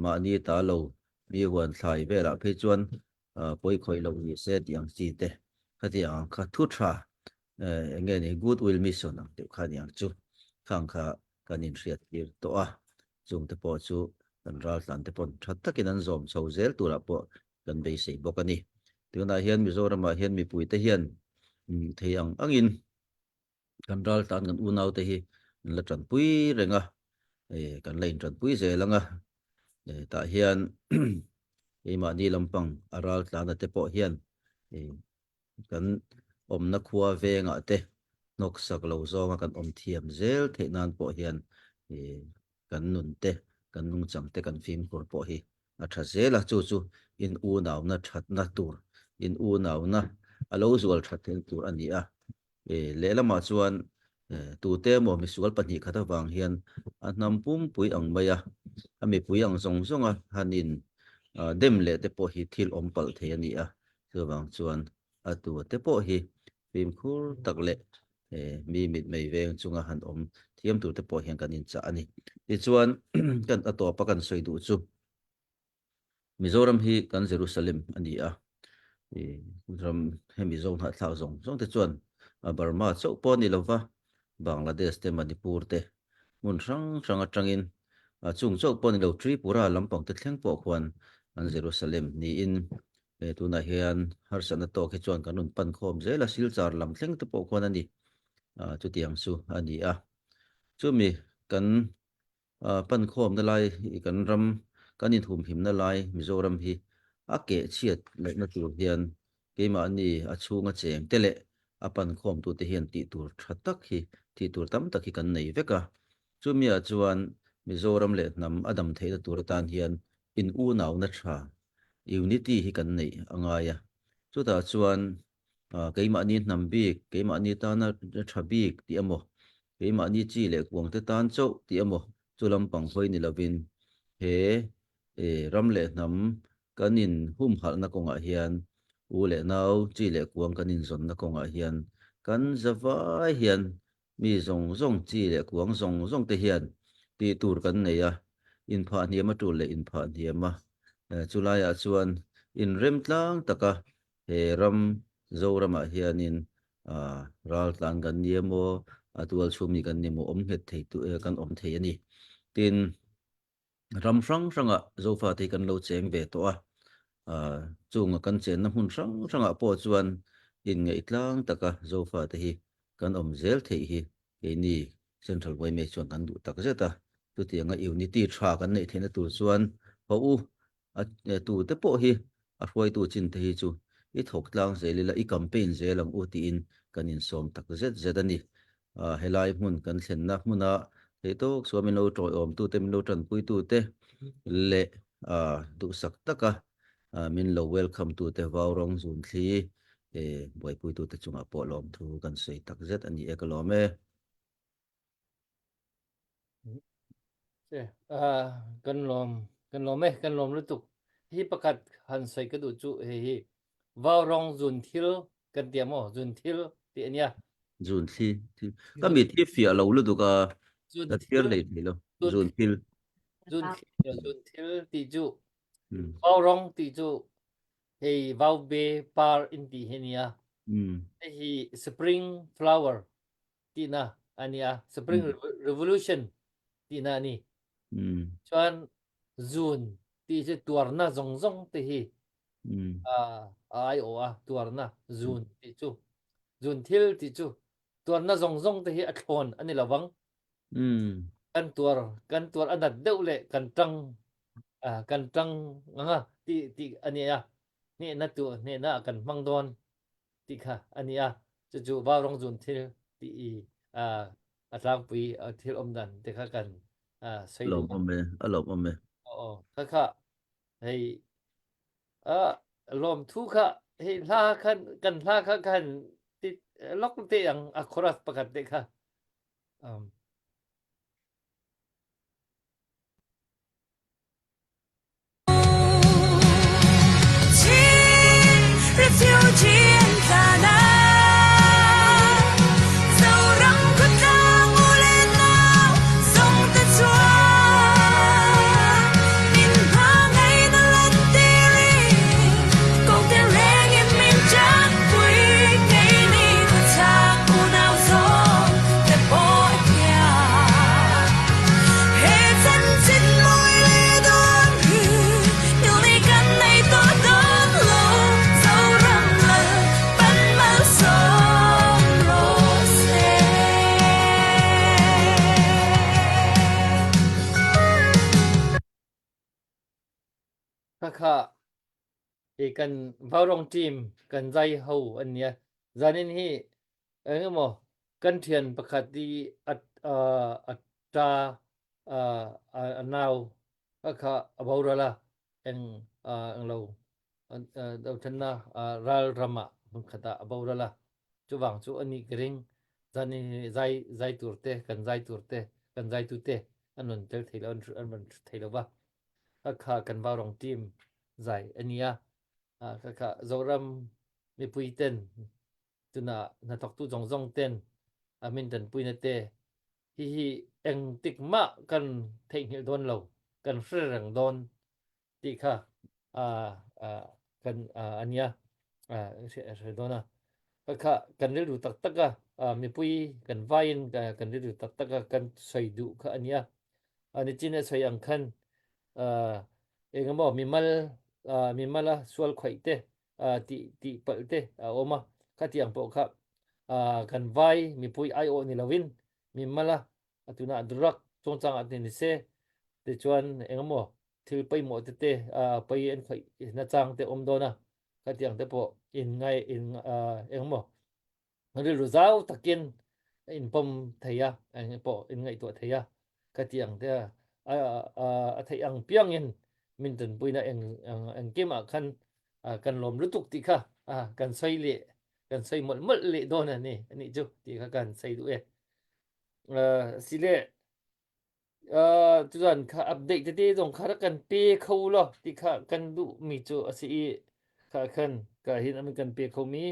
H: mahni ta lo mi huan thlai velah phei chuan pawi khawih loh ni se tih ang chi te khatiang ang kha thu tha eng nge ni good will mission ang deuh kha ni ang chu khang kha kan inhriat tir tawh a chung te pawh chu kan raltlan te pawn tha takin an zawm chho zel turah pawh kan beisei bawk a ni tunah hian Mizoramah hian mipui te hian thei ang angin Kan ral tan kan unau te hi an la tanpui reng a, kan la intanpui zel ang a, tah hian keimahni lampang a ral tlana te pawh hian kan awmna khua vengah te hnawksak lo zawnga kan awm thiam zel theih nan pawh hian kan nun te, kan nungchang te kan fimkhur pawh hi a tha zel a, chu chu in unauna thatna tur, in unauna a lo zual that theihna tur a ni a. Lehlamah chuan tute emaw misual pahnih khat avang hian a hnam pumpui ang mai a, a mipui ang zawng zawnga han in. Dem leh te pawh hi thil awm palh thei a ni a, chuvang chuan a tu te pawh hi fimkhur tak leh mi mitmei veng chunga han awm thiam tur te pawh hian kan inchah a ni. Tichuan kan a tawpa kan sawi duh chu Mizoram hi kan Jerusalem a ni a, ram hemi zo hnahthlak zawng zawng te chuan Burma chauh pawh a ni lova, Bangladesh te Manipur te hmun hrang hrang atangin chung chauh pawh a ni lo Tripura lampang te thleng pawh khuan an Jerusalem niin tunah hian harsatna tawk hi chuan kan rawn pan khawm zel a, Silchar lam thleng te pawh khuan a ni, chutiang chu a ni a. Chumi kan pan khawmna lai kan ram kan inhumhimna lai Mizoram hi a keh chhiat lohna tur hian keimahni a chhunga cheng te leh a pan khawmtute hian tih tur tha tak hi tih tur tam tak hi kan nei vek a. Chumiah chuan Mizoram leh hnam a dam theihna tur atan hian in unauna tha unity hi kan neih a ngai a. Chutah chuan keimahni hnam bik, keimahni tana tha bik tih emaw, keimahni chi leh kuangte tan chauh tih emaw chu lampang hawi ni lovin he ram leh hnam kan in humhalhna kawngah hian u leh nau chi leh kuang kan inzawnna kawngah hian kan zavai hian Mi zawng zawng chi leh kuang zawng zawng te hian tih tur kan nei a, inphah hniam a tul leh inphah hniam a. Chulaiah chuan inrem tlang taka he ram Zoramah hianin ral tlan kan ni emaw, a tual chhumni kan ni emaw awm nghet thei kan awm thei a ni. Tin, Ram hrang hrangah Zofate hi kan lo cheng ve tawh a, chunga kan chenna hmun hrang hrangah pawh chuan inngaih tlang taka Zofate hi kan awm zel theih hi keini Central yma chuan kan duh tak zet a. Chutianga unity tha kan neih theihna tur chuan haw u a tute pawh hi a hruaitu chin te hi chu i thawk tlang zel ila, i campaign zel ang u tiin kan insawm tak zet zet a ni. Helai hmun kan thlenna hmuna theihtawk chuan min lo tawiawmtute, min lo tanpuitute leh duhsak taka min lo welcome tute vau rawng zun thli buaipuitute chungah pawh lawmthu kan sawi tak zet a ni e ka lawm e.
B: Kan lawm kan lawm e kan lawm lutuk hi pakhat han sawi ka duh chu hei hi vau rawng zun thil kan tia maw zun thil ti ania
H: zun thli ka mi thi fiah lo lutuk a ka thiar lei thei lo zun thil
B: zun thil zun thil ti chu vau rawng ti chu hei vau be par in ti hi nia hei hi spring flower tihna a ni a spring revolution tihna a ni chuan zun ti chu tuarna zawng zawng te hi a ai aw a tuarna zun ti chu zun thil ti chu tuarna zawng zawng te hi a thlawn a ni lovang kan tuar kan tuar a nat deuh leh kan tang kan tang anga ti ti a ni a hnehna tu hnehna kan hmang dawn tih kha a ni a chu chu vaurawng zun thil ti i a tlangpui thil awm dan te kha kan sei
H: lawm awm e a lawm awm e
B: aw kha kha hei a lawm thu kha hei hla khan kan hla kha khan ti lok te ang a chorus pakhat te kha um Khakha i kan Vaurong team kan zai ho an nia zanin hi engemaw kan thian pakhat i a a ta a nau a kha a boral a eng eng lo dothenna ral ram ah hmun khat ah a boral a chuvang chu ani ka ring zanin hi zai zai tur te kan zai tur te kan zai tu te an rawn tel thei lo an rawn thei lo va a kha kan Vaurong team. zai a ni a. Khakha Zoram mipui ten tuna hnathawktu zawng zawng ten a min tanpuina te hihi engtik mah kan theihnghilh dawn lo, kan hre reng dawn tih kha kan a nia hre dawn a. Kha kan rilru tak tak a mipui kan vaiin kan rilru tak tak a kan sawi duh kha a nia. Nichin a sawi ang khan engemaw mimal mimala sual khawih te tih tih palh te a awm a. Khatiang pawh kha kan vai mipui aiawh ni lovin mimala a tunah drug chungchangah te ni se tichuan engemaw thil pawimawh te te pawi an khawih nachang te awm dawn a, khatiang te pawh in ngai in engemaw rilru zau takin in pawm thei a, eng pawh in ngaihtuah thei a, khatiang te a theih ang piangin min tanpuina eng engkimah khan kan lawm lutuk tih kha kan sawi leh kan sawi mawlh mawlh leh dawn a ni anih chu tih kha kan sawi duh e. Sile Tutan kha update tete zong kha rak kan pe kho law ti kha kan duhmi cu a si i kha khan ka hin an kan pe khomi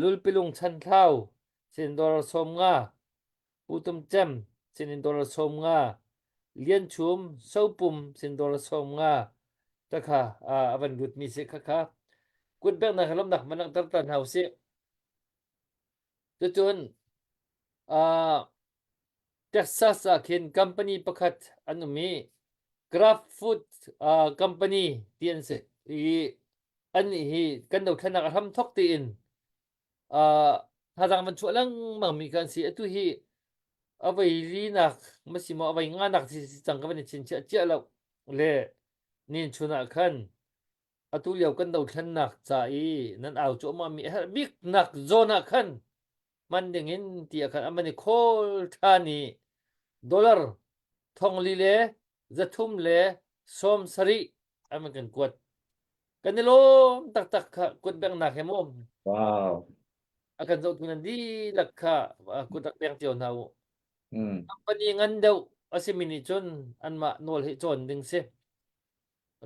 B: lulpilung chan thlau sin dollar 50 putum cem sin dollar 50 lian chum sopum sin dollar 50 ta kha a van lut mi si kha kha kut bek nak lomnak man langhter ta hna usih cucun Texas ah khin company pakhat an um i Kraft Food Company ti an si i annih hi kan dothlennak a hramthawk tiin thazaang van chuah lengmang mi kha an si. Atu hi a voi linak ma si maw a voi nganak si cang ka van i chinchiah ciah lo le nin chun ah khan atu lio kan dothlennak ca i nan au cuahmah mi a herh biknak zawn ah khan hman dingin ti ah khan an i khawl ṭhan i dollar thongli le 370 an van kan kuat. Kan i lawm taktak kha kut benghnak he maw.
F: Wow.
B: A kan zohtu nan dihlak kha kut rak beng cio hna u.
F: Mm.
B: Company ngan deuh a simi nih cun anmah nawl hi cawn ding si.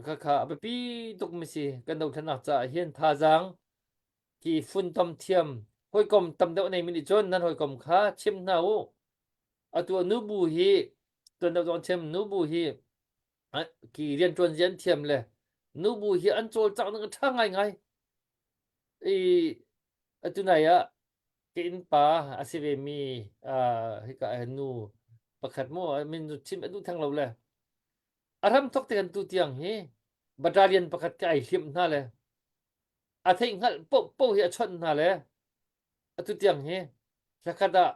B: Khakha a biapi tukmi si kan dothlennak caah hin thazaang Hi funtom thiam hawikom tam deuh neimi nih cun nan hawikom kha chim hna u. Atu ah nubu hi tuan deuh zong chim nubu hi ki rianṭuan zia an thiam le nubu hi an cawlcangh ning a ṭha ngaingai. I atu nai ah ka innpa a si vemi hika ah hin nu pakhat mu min chim a duh theng lo le a hramthawk te kan tu tiang hi battalion pakhat ka ai hliamh hna le a theihhngalh paohpaoh hi a chawnh hna le atu tiang hi thlakhat ah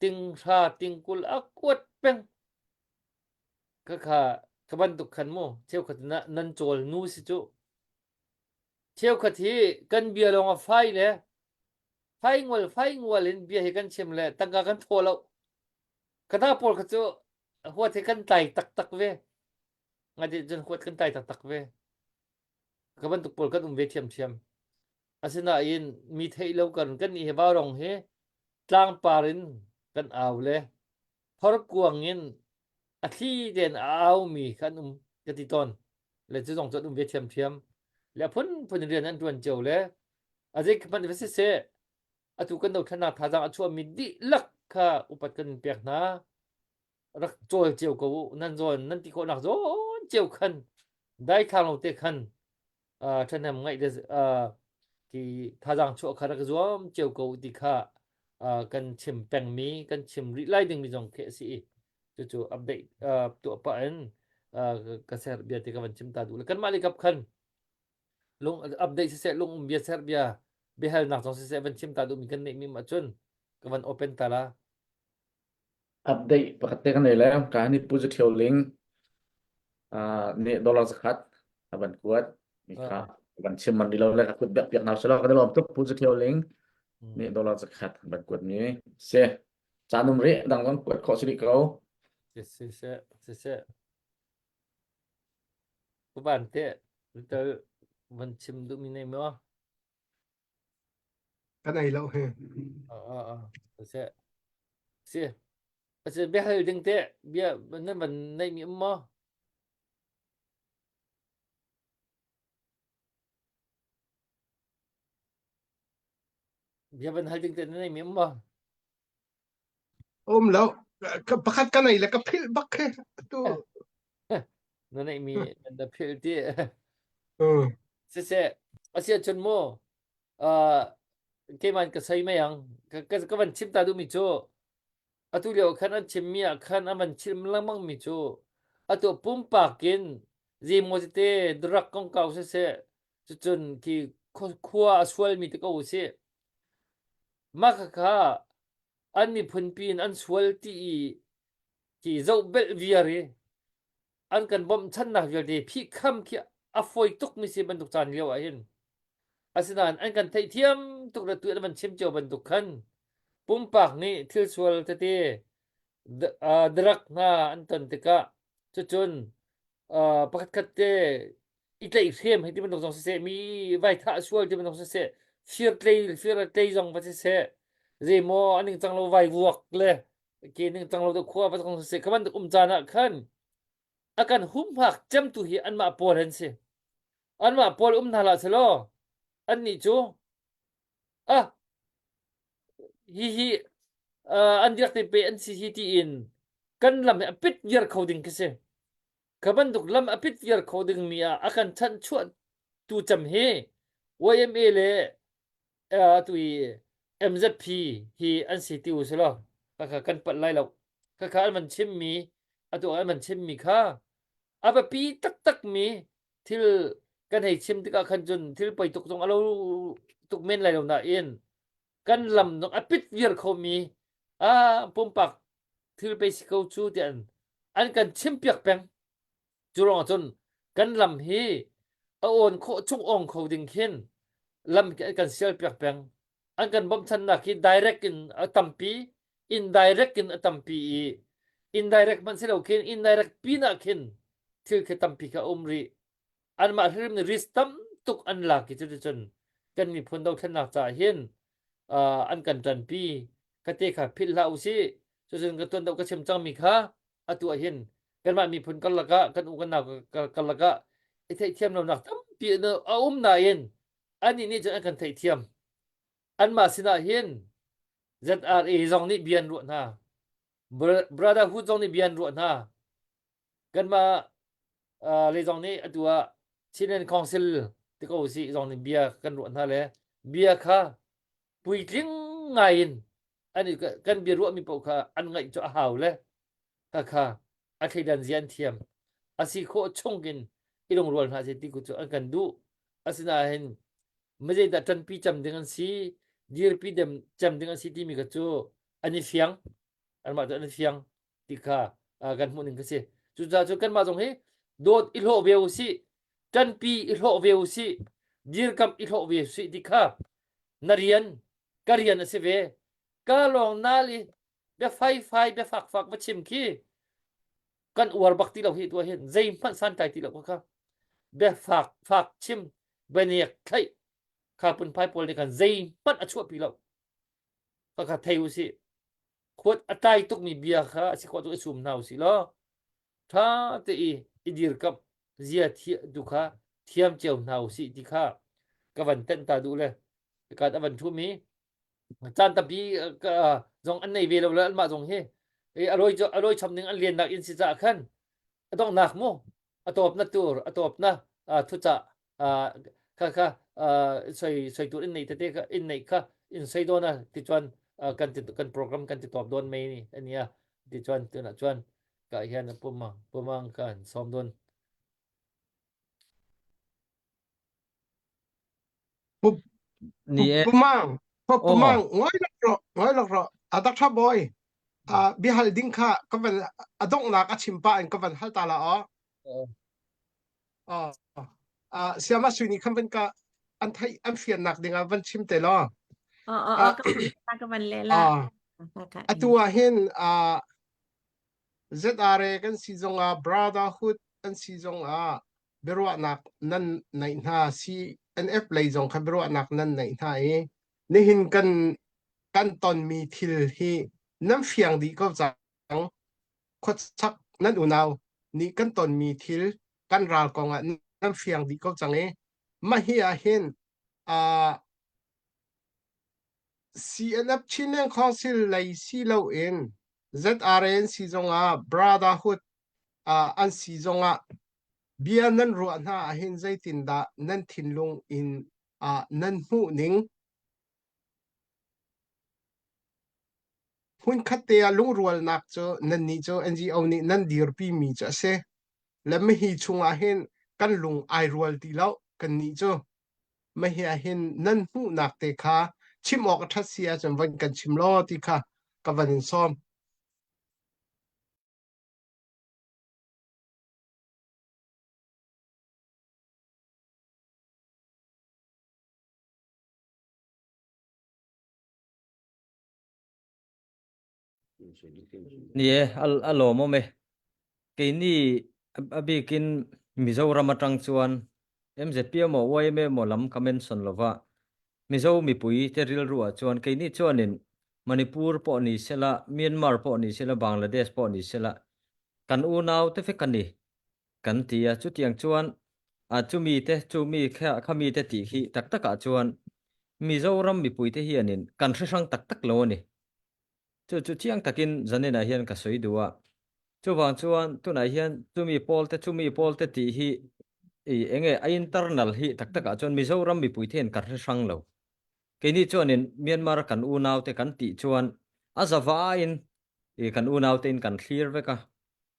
B: tinghra tingkul a kuat peng khakha ka bantuk khan mu cheukhat na nan cawl nu si cu cheukhat hi kan bia lawng a fai le fai ngual fai ngual in bia hi kan chim le tangka kan thaw lo kana pawl kha cu huat hi kan tlai taktak ve ngati cun huat kan tlai taktak ve Ka bantuk pawl kan um ve ṭhiamṭhiam. Asinain mi theih lo kan kan nih hi vaurawng hi tlangpar in kan au le horkuang in a thli tein a aumi kha an um ka ti tawn. Le cu zong cu an um ve ṭhiamṭhiam. Le a phunphun in rian an ṭuan cio le a zei hmanh va siseh atu kan dothlennak thazaang a chuahmi dihlak kha upat kan in pek hna. Rak cawl cio ko u nan zawn nan ti khawhnak zawn cio khan daithlang lo te khan ṭhahnem ngaih le ki thazaang chuah kha rak zuam cio ko ti kha kan chim pengmi kan chim rih lai dingmi zong khi a si i cucu update tuah pah in ka ser bia te ka van chim ta duh le kanmah le kap khan lung update siseh lung um bia ser bia biahalnak zong siseh van chim ta duhmi kan neihmi ma cun ka van open ta la.
F: Update pakhat te kan nei le ka ni Pu Za Ṭhio Ling nih dollar zakhat a van kuat mi kha van chim man rih lo le ka kut bek piak hna selaw kan i lawm tuk Pu Za Ṭhio Ling nih dollar zakhat a van kuat mi si caan um rih dang zong kuat khawh si rih ko.
B: Siseh siseh Pu Van te tel van chim duhmi nei maw?
C: Kan ei lo he.
B: Siseh. Si. Asi biahal ding te bia nan van neih mi um maw? Bia van hal ding te na nei mi um ma?
C: Um lo. Ka pakhat ka nei le ka philh bak he. Tu.
B: Na nei mi na philh ti.
C: Mm.
B: Siseh, asia chun mu uh, keiman ka sei mai ang. Ka, ka, ka van chim ta duh mi cu atu lio khan an chim mi ah khan an van chim lengmang mi cu atu pumpak in zeimaw tete drug kongkau siseh cucun khi khua a sual mi te ko usih mah khakha an miphunpi in an sual ti i khi zoh belh viar i an kan bawmhchannak vialte phihkham khi a fawi tuk mi si bantuk caan lio ah hin asinain an kan theihthiam tuk le tu an van chim cio bantuk khan pumpak nih thil sual tete drug hna an ton tikah cucun pakhatkhat te i tlaihhrem hei ti bantuk zong siseh mi vai thah sual ti bantuk siseh fir tlei fir tlei zong va siseh zeimaw a ningcang lo vai vuak le ke ningcang lo khua va zong siseh kha bantuk um caan ah khan a kan humhak cemtu hi anmah pawl an si anmah pawl um hna hlah selaw annih cu ah hihi an direk te pe an si hi tiin kan lam hi a pit viar kho ding khi si Kha bantuk lam a pit viar kho dingmi ah a kan chanhchuah tu cem hi YMA le atu i MZP hi an si ti u si law khakha kan palh lai lo. Khakha an van chimmi atu an van chimmi kha a biapi taktakmi thil kan hei chim tikah khan cun thil poi tuk zong a lo tuk men lai lo nain kan lam zong a pit viar khomi a pumpak thil pei si ko cu tiah an an kan chimpiak peng. Cu ruangah cun kan lam hi a awn khawh chung awng kho ding khin lam khi an kan sialpiak peng. An kan bawmchannak hi direct in a tampi, indirect in a tampi i indirect hmanh si lo khin indirect pin ah khin thil khi tampi kha a um rih. Anmah hrim nih risk tam tuk an lak i cuticun kan miphun dothlennak caah hin uh, an kan ṭanpi. Ka te kha philh hlah usih. Cucun ka tuan deuh ka chim cangmi kha atu ah hin kanmah miphun karlak ah kan u kan nau karlak ah i theihthiam lonak tampi a um nain anih nih cun an kan theihthiam. Anmah sinah hin ZRA zong nih bia an ruah hna. Brotherhood zong nih bia an ruah hna. Kanmah uh, le zong nih atu ah Chinland Council ti ko usih zong nih bia kan ruah hna le bia kha puitling ngai in an kan bia ruahmi paoh kha an ngaih cu a hau le kha kha a thleidan zia an thiam a si khawh chung in i lungrual hna seh ti ku cu an kan duh asinain mizeidah ṭanpi cem ding an si dirpi dem cem ding an si timi kha cu an i fiang anmah cu an i fiang ti kha kan hmuh ning ka si cucaah cu kanmah zong hi dawt i hlawh ve usih ṭanpi i hlawh ve usih dirkamh i hlawh ve usih ti kha na rian ka rian a si ve ka lawng nal i bia faifai bia fakfak va chim khi kan uar bak ti lo hi tu hin zeihmanh santlai ti lo kha bia fak fak chim baniak thlaih kha punphai pawl nih khan zeihmanh a chuahpi lo kha kha thei usih khuat a tlai tukmi bia kha a si khawh cu i sum hna usih law ṭha te i i dirkamh zia tu kha thiam cio hna usih ti kha ka van tenh ta duh le kat a van ṭhumi caan tampi zong an nei ve lo le anmah zong hi a roi a roi chom ning an liannak in si caah khan a donghnak mu a tawpna tur a tawpna thucah kha kha soi soi tur in nei tete kha in nei kha in soi dawn a ti chuan kan ti kan program kan ti tawp dawn mai ni ania ti chuan tunah chuan ka hian pumang pumang kan som dawn
E: Ni e.
C: Pumang pumang ngoi lak ro ngoi lak ro a doctor boy a bihal ding kha ka van a donghnak a chim pa in ka van hal ta la o Oh. Uh, siama sui nih khan van ka an thei an fiannak ding ah van chim te law.
D: Oh, oh, oh, ka ka van le la.
C: Atu ah hin uh, ZRA kan si zong ah Brotherhood an si zong ah biaruahnak nan neih hna CNF lei zong kha biaruahnak nan neih hna i nihin kan kan tonmi thil hi nan fiang dih ko cang khuachak nan unau nih kan tonmi thil kan ral kong ah nan fiang dih ko cang i mah hi ah hin uh, CNF Chinland Council lei si loin ZRA an si zongah Brotherhood uh, an si zongah bia nan ruah hna ahhin zeitindah nan thinlung in uh, nan hmuh ning hmunkhat te ah lungrualnak cu nannih cu NGO nih nan dirpi mi cu a si. Le mihi chungah hin kan lung ai rual ti lo kannih cu. Mahi ah hin nan hmuhnak te kha chim awk a ṭhat si ahcun van kan chim law ti kha ka van in sawm.
E: Ni e, a lawmawm e. Keini a bikin Mizoram atang chuan MZP emaw YMA emaw lam ka mention lova Mizo mipui te rilru ah chuan keini chuanin Manipur pawh ni sela, Myanmar pawh ni sela, Bangladesh pawh ni sela kan unau te vek a ni kan ti a. Chutiang chuan a chumi te chumi khami te tih hi tak takah chuan Mizoram mipui te hianin kan hre hrang tak tak lo a ni. Chu chu chiang takin zaninah hian ka sawi duh a. Chuvang chuan tunah hian chumi pawl te chumi pawl te tih hi i eng nge a internal hi tak takah chuan Mizoram mipui te hian ka hre hrang lo. Keini chuanin Myanmar a kan unau te kan tih chuan a zavaiin i kan unau tein kan thlir vek a.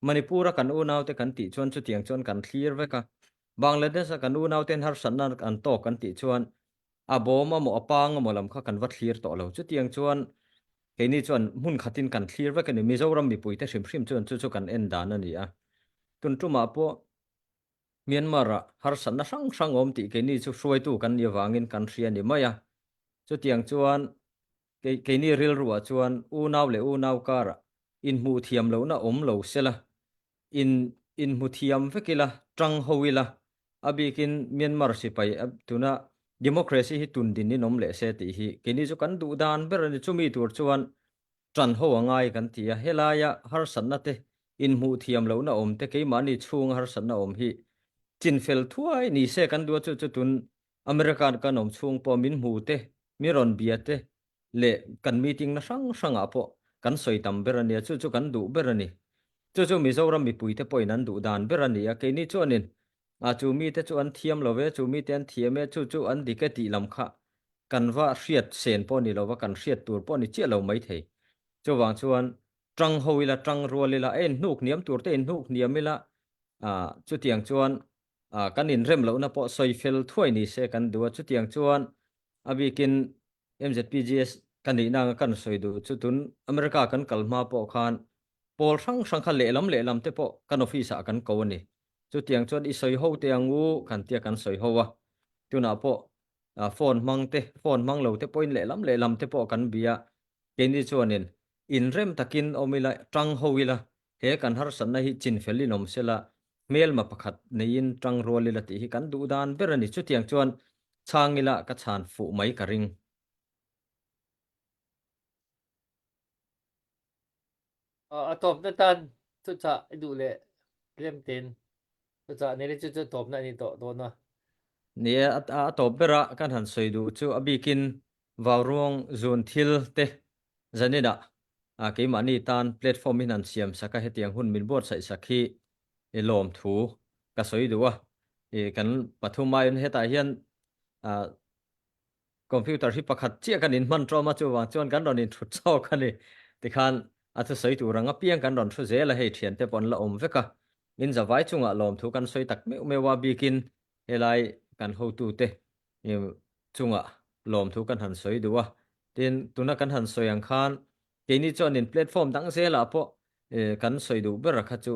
E: Manipur a kan unau te kan tih chuan chutiang chuan kan thlir vek a. Bangladesh a kan unau ten harsatna an tawk kan tih chuan A bawm a maw a pang a maw lam kha kan va thlir tawh lo. Chutiang chuan keini chuan hmun khatin kan thlir vek a ni. Mizoram mipuite hrim hrim chuan chu chu kan en dan a ni a. Tun tumah pawh Myanmar-ah harsatna hrang hrang awm tih keini chu hruaitu kan nih avangin kan hria a ni mai a. Chutiang chuan keini rilruah chuan unau leh unau karah inhmuh thiam lohna awm lo sela In inhmu thiam vek ila, tang ho ila, a bikin Myanmar sipai tuna democracy hi tun din in awm leh se tih hi keini chu kan duh dan ber a ni. Chumi tur chuan tan ho a ngai kan ti a, helaia harsatna te, inhmuh thiam lohna awm te, keimahni chhunga harsatna awm hi chinfel thuai ni se kan duh a, chu chu tun America kan awm chhung pawh min hmu te, min rawn bia te leh kan meeting na hrang hrangah pawh kan sawi tam ber a nia, chu chu kan duh ber a ni. Chu chu Mizoram mipuite pawhin an duh dan ber a ni a, keini chuanin ah chu mite chu an thiam lo ve, chu mite an thiam e, chu chu an dik e tih lam kha kan va hriat sen pawh ni lova, kan hriat tur pawh ni chiah lo maithei. Chuvang chuan tang ho ila, tang rual ila, a inhnuk hniam tur te inhnuk hniam ila, ah chutiang chuan ah kan inrem lohna pawh sawi fel thuai ni se kan duh a, chutiang chuan a bikin MZPGS ka nihna anga kan sawi duh chu tun America kan kal hma pawh khan pawl hrang hrang kha lehlam lehlam te pawh kan office ah kan ko a ni. Chutiang chuan i sawi ho teh ang u kan tia kan sawi ho a. Tunah pawh phone hmang te, phone hmang lo te pawhin lehlam lehlam te pawh kan bia. Keini chuanin inrem takin awm ila, tang ho ila, he kan harsatna hi chinfel in awm sela, hmelma pakhat neiin tang rual ila tih hi kan duh dan ber a ni. Chutiang chuan chhang ila ka chhan fuh mai ka ring.
B: A tawpna tan thuchah i duh leh tlem ten thuchah nei le chu chu tawpna a ni tawh dawn a.
E: Ni e, a tawp bera kan han sawi duh chu a bikin Vauruang zun thil te zaninah keimahni tan platform hi han siam sak a, hetiang hun min buatsaih sak hi i lawmthu ka sawi duh a. Kan pathum aiin hetah hian computer hi pakhat chiah kan inhman ṭawm a, chuvang chuan kan rawn inthut chawk a ni. Tikhan a thusawi tur ang apiang kan rawn thu zel a, hei ṭhiante pawh an la awm vek a. Min zavai chungah lawmthu kan sawi tak meuh meuh a, bikin helai kan hotute chungah lawmthu kan han sawi duh a. Tin, tuna kan han sawi ang khan keini chuanin platform dang zelah pawh kan sawi duh ber a kha chu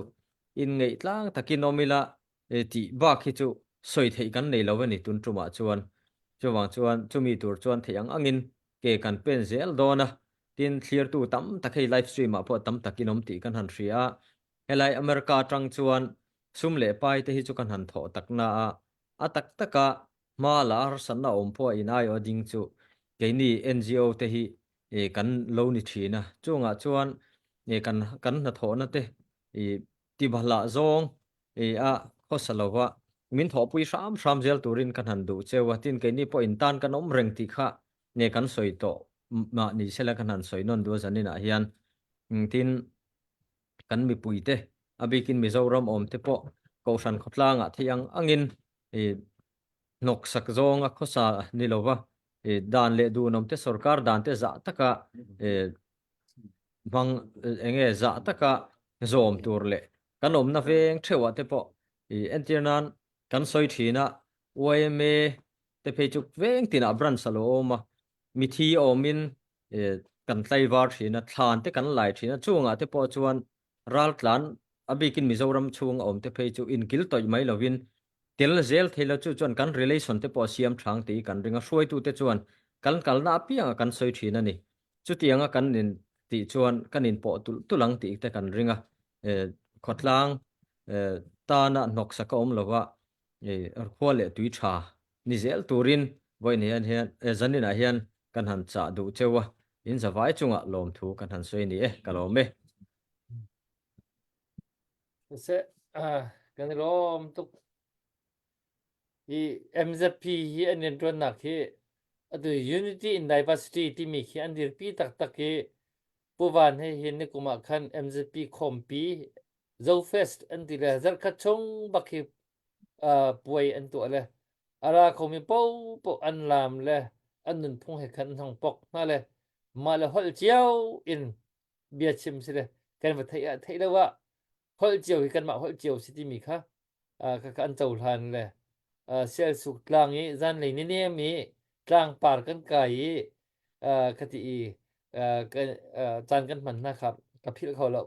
E: inngeih tlang takin awm ila tih bak hi chu sawi theih kan nei lo a ni tun tumah chuan. Chuvang chuan chumi tur chuan theih ang angin ke kan pen zel dawn a, tin thlirtu tam tak hei live stream ah pawh tam takin awm tih kan han hria a. Helai America atang chuan sum leh pai te hi chu kan han thawh tak na a, a tak taka hma la harsatna awm pawh a inai aw ding chu keini NGO te hi kan lo ni thin a, chungah chuan kan kan hnathawhna te tibahlah zawng a khawsa lova min thawhpui hram hram zel turin kan han duh cheu a, tin keini pawh intan kan awm reng tih kha nge kan sawi tawh. mah ni sela kan han sawi nawn duh a zaninah hian tin kan mipuite a bikin Mizoram awm te pawh Kohhran khawtlangah theih ang angin ih hnawksak zawnga khawsa ni lova ih dan leh dunawm te sorkar dan te zah taka ih hmang eng nge zah taka zawm tur leh kan awmna veng theuhah te pawh ih entir nan kan sawi thin a YMA te phei chu veng tinah branch a lo awm a mithi awmin ih kan tlaivar thin a thlan te kan lai thin a chungah te pawh chuan raltlan a bikin Mizoram chhung a awm te phei chu inkil tawih mai lovin tel zel thei lo chu chuan kan relation te pawh a siam thang tih kan ring a hruaitute chuan kan kalna apiangah kan sawi thin a ni. Chutianga kan in tih chuan kan in pawh tulh tulh ang tih te kan ring a, khawtlang tana hnawksak a awm lova khua leh tui tha ni zel turin vawiin hian hian zaninah hian kan han chah duh cheu a, in zavai chungah lawmthu kan han sawi ni e, ka lawm e.
B: Siseh, kan i lawm tuk. Hi MZP hi an rianṭuannak hi atu Unity in Diversity timi khi an dirpi taktak i Pu Van he hin nikum ah khan MZP khawmpi Zofest an ti le zarkhat chung bak hi puai an tuah le a ra khomi paohpaoh an laam le an nunphung he khan an hong pok hna le mah le holh cio in bia chim si le kan va theih ah theih lo ah holh cio hi kanmah holh cio si timi kha ka an cohlan le Sialsuk tlang i zanlei ni nem i tlangpar kan kai i ka ti i caan kan hman hna kha ka philh kho lo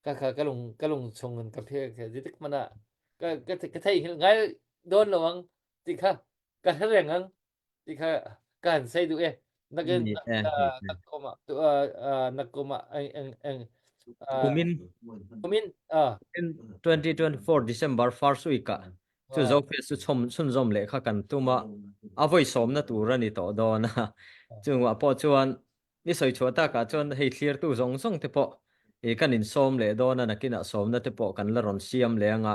B: ka kha ka lung ka lung chung in ka philh zeitik hmanh ah ka ka ka thei ngai dawn lo ang ti kha ka hre reng ang ti kha ka han sei duh e nakin nakkum ah nakkum ah eng eng eng
E: kumin
B: kumin ah
E: 2024 December first week ah chu zo fe su chom chun zom le kha kan tuma a voi som na tur ani to don a chungwa pawh chuan ni soi chhuah takah chuan hei thlir tu zawng zawng te pawh i kan in sawm leh dawn a nakinah sawmna te pawh kan la rawn siam leh anga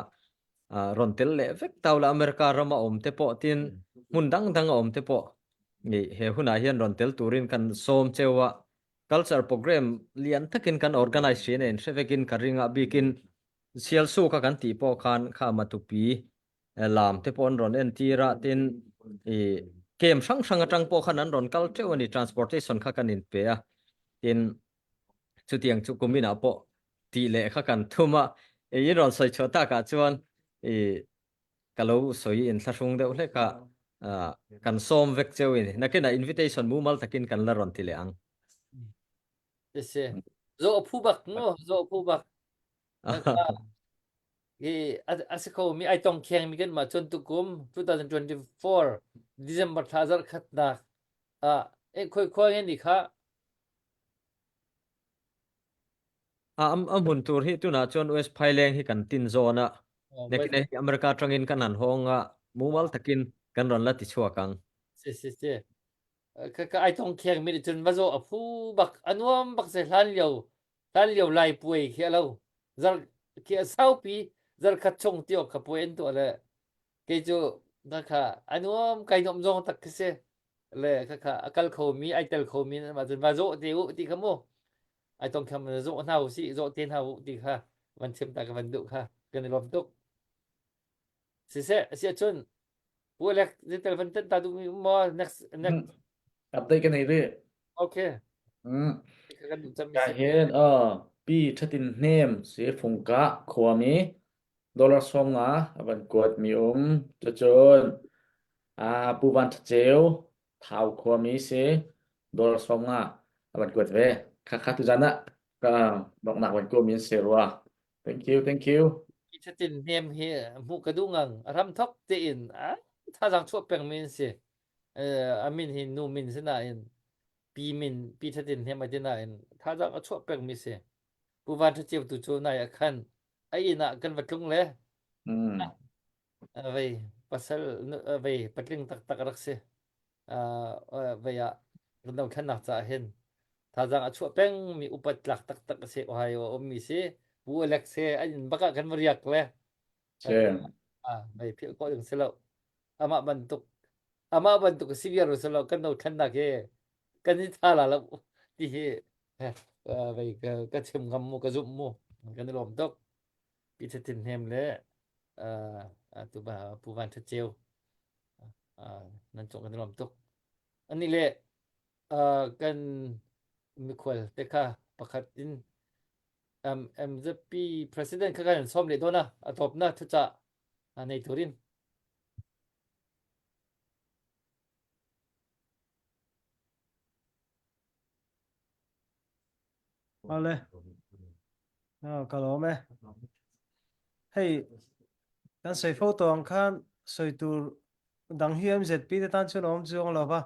E: rawn tel leh vek tau la America rama awm te pawh tin hmun dang dang a awm te pawh i he hunah hian rawn tel turin kan sawm cheu a culture program lian takin kan organize thin a inhre vekin ka ring a bikin Sialsuka kan tih pawh khan kha Matupi lam te pawh an rawn entir a tin i camp hrang hrang atang pawh khan an rawn kal teuh a ni transportation kha kan inpe a tin chutiang chu kuminah pawh tih leh kha kan thum a i in rawn sawi chhuah takah chuan i ka lo sawi inthlahrung deuh hlek a kan sawm vek cheu in nakinah invitation mumal takin kan la rawn ti leh ang.
B: Si zawh phu bak ngo zawh phu bak Hi a si kho mi ai tong kheng mi kan mah cun tukum 2024 December thla zarh khatnak ah eh khoi khua nge ni kha
E: A a hmun tur hi tunah chuan US Phaileng hi kan tin zawn a. Nekin hi America tangin kan han hawng a, mumal takin kan rawn la ti chhuak ang.
B: Si si si. Ka ka ai tong kheng mi nih cun va zaw a phu bak a nuam bak se hlan lio hlan lio lai puai khi a lo zar khi a saupi zar khat chung ti awk kha puai an tuah le kei cu na kha a nuam kai nuam zong tak khi si le kha kha a kal kho mi ai tel kho mi mah cun va zawh te u ti kha mu ai tong kham zawh hna u si zawh te hna u ti kha van chim ta ka van duh kha kan i lawm tuk siseh asiah cun Pu Alec zeitel van tan ta duh mi maw next next
F: Update kan ei rih.
B: Okay.
F: Mm.
B: Kan duh cam mi
F: Ka
B: si.
F: hin uh, pi thatin hnem si fungka khuami dollar 50 a van kuat mi um cucun a pu van thaceu thau khuami si dollar 50 a van kuat ve kha kha tu zan ah ka bawknak van kuat mi an si rua Thank you, thank you.
B: Thatin hnem hi hmuh ka duh ngang. A ram thok tein a thazang chuah peng mi an si. A min hi nu min si nain pi min pi thatin hnem a ti nain thazang a chuah peng mi si. Pu Van Tha Ceu tu cu nai a khan a inn ah kan va tlung le
F: Mm.
B: vei pasal vei patling taktak a rak si. Vei ah kan dothlennak caah hin thazaang a chuah pengmi upat tlak taktak a si Ohio a ummi si Pu Alex he an inn bak ah kan va riak le ah mei philh khawh ding si lo amah bantuk amah bantuk si viar si lo kan dothlennak hi. Kan i tha la lo ti hi vei ka chim ngam mu ka zumh mu kan i lawm tuk. Pi Thatin Hnem le tu ba Pu Van That Ceu nan cung kan i lawm tuk. Ani le kan mikhual te kha pakhat in MZP president kha kan sawm leh dawn a a tawpna thuchah nei turin.
G: Ale. Ka lawm e. Hei kan sawi fo tawh ang khan sawi tur dang hi MZP te tan chuan a awm chuang lo va.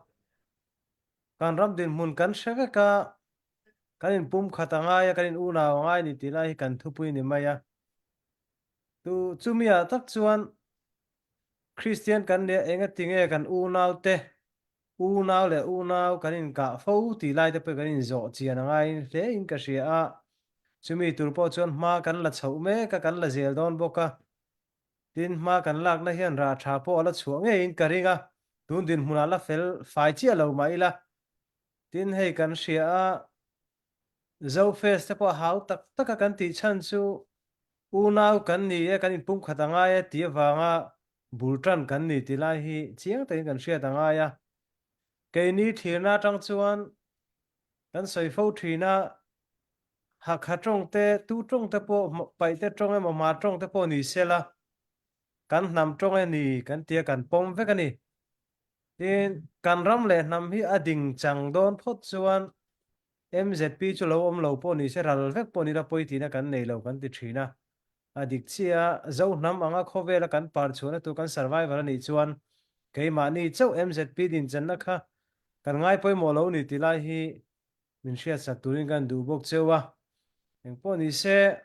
G: Kan ram dinhmun kan hre vek a, kan inpumkhat a ngai a, kan in unau a ngai a ni tih lai hi kan thupui a ni mai a. Tu chumi ah tak chuan Kristian kan nia engati nge kan unau te unau leh unau kan inkah fo tih lai te pawh kan inzawh chian a ngai hle in ka hria a. Chumi tur pawh chuan hma kan la chhoh mek a, kan la zel dawn bawk a. Tin, hma kan lakna hian rah tha pawh a la chhuah ngeiin ka ring a, tun dinhmunah la fel fai chiah lo mah ila. Tin, hei kan hria a, Zofest te pawh hau tak taka kan tih chhan chu unau kan ni e, kan inpumkhat a ngai e tih avanga bul tan kan ni tih lai hi chiang takin kan hriat a ngai a. Keini thlirna atang chuan kan sawi fo thin a, Hakha tawng te, tu tawng te pawh paih te tawng emaw hma tawng te pawh ni sela kan hnam tawng e ni kan tia kan pawm vek a ni. Tin, kan ram leh hnam hi a ding chang dawn phawt chuan MZP chu lo awm lo pawh ni se ral vek pawh ni la pawi tihna kan nei lo kan ti thin a. A dik chiah a, Zo hnam anga khawvela kan par chhuahna tur kan survival a nih chuan keimahni chauh MZP dinchanna kha kan ngai pawimawh lo ni tih lai hi min hriatsak turin kan duh bawk cheu a. Engpawh ni se,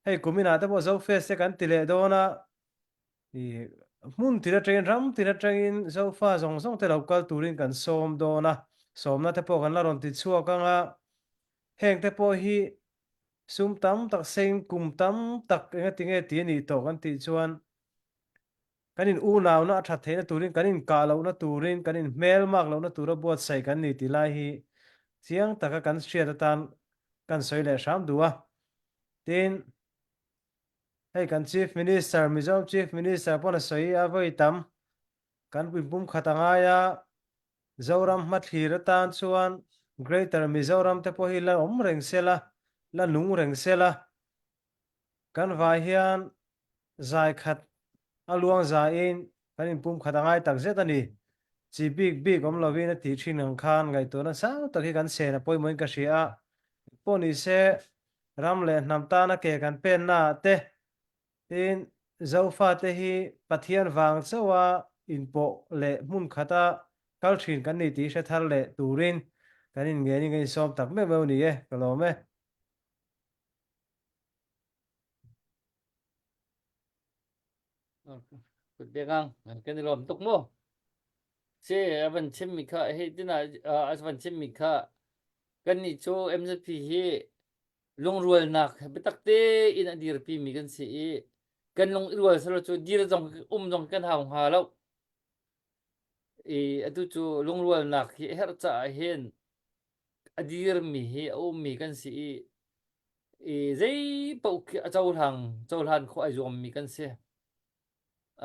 G: hei kuminah te pawh Zofest te kan ti leh dawn a, i hmun tin atangin ram tin atangin Zofa zawng zawng te lo kal turin kan sawm dawn a, sawmna te pawh kan la rawn ti chhuak ang a, heng te pawh hi sum tam tak seng kum tam tak engati nge ti a nih tawh kan tih chuan kan in unauna a that theihna turin kan inkah lohna turin kan in hmelmak lohna tura buatsaih kan ni tih lai hi chiang taka kan hriat atan kan sawi leh hram duh a. Tin, hei kan Chief Minister, Mizoram Chief Minister pawn a sawi a vawi tam kan inpumkhat a ngai a, Zoram hmathlir atan chuan Greater Mizoram te pawh hi la awm reng sela, la nung reng sela, Kan vai hian zai khat a luang zaiin kan inpumkhat a ngai tak zet a ni. Chi bik bik awm lovin a tih thin ang khan ngaihtuahna sang tak hi kan sen a pawimawhin ka hria a. Pawh ni se, ram leh hnam tana ke kan penna ah te, tin Zofate hi Pathian vang chauha inpawh leh hmun khata kal thin kan ni tih hre thar leh turin kan inngenin kan insawm tak meuh meuh ni e, ka lawm e.
B: Kut biakang kan i lawm tuk mu. Si a van chimmi kha hei tina a van chimmi kha kan nih cu MZP hi lungrualnak biatak tein a dirpi mi kan si i kan lung i rual selo cu dir zong um zong kan hau hnga lo. I atu cu lungrualnak hi a herh caah hin a dirmi hi a ummi kan si i i zei paoh khi a cohlang cohlan khawh ai zuammi kan si.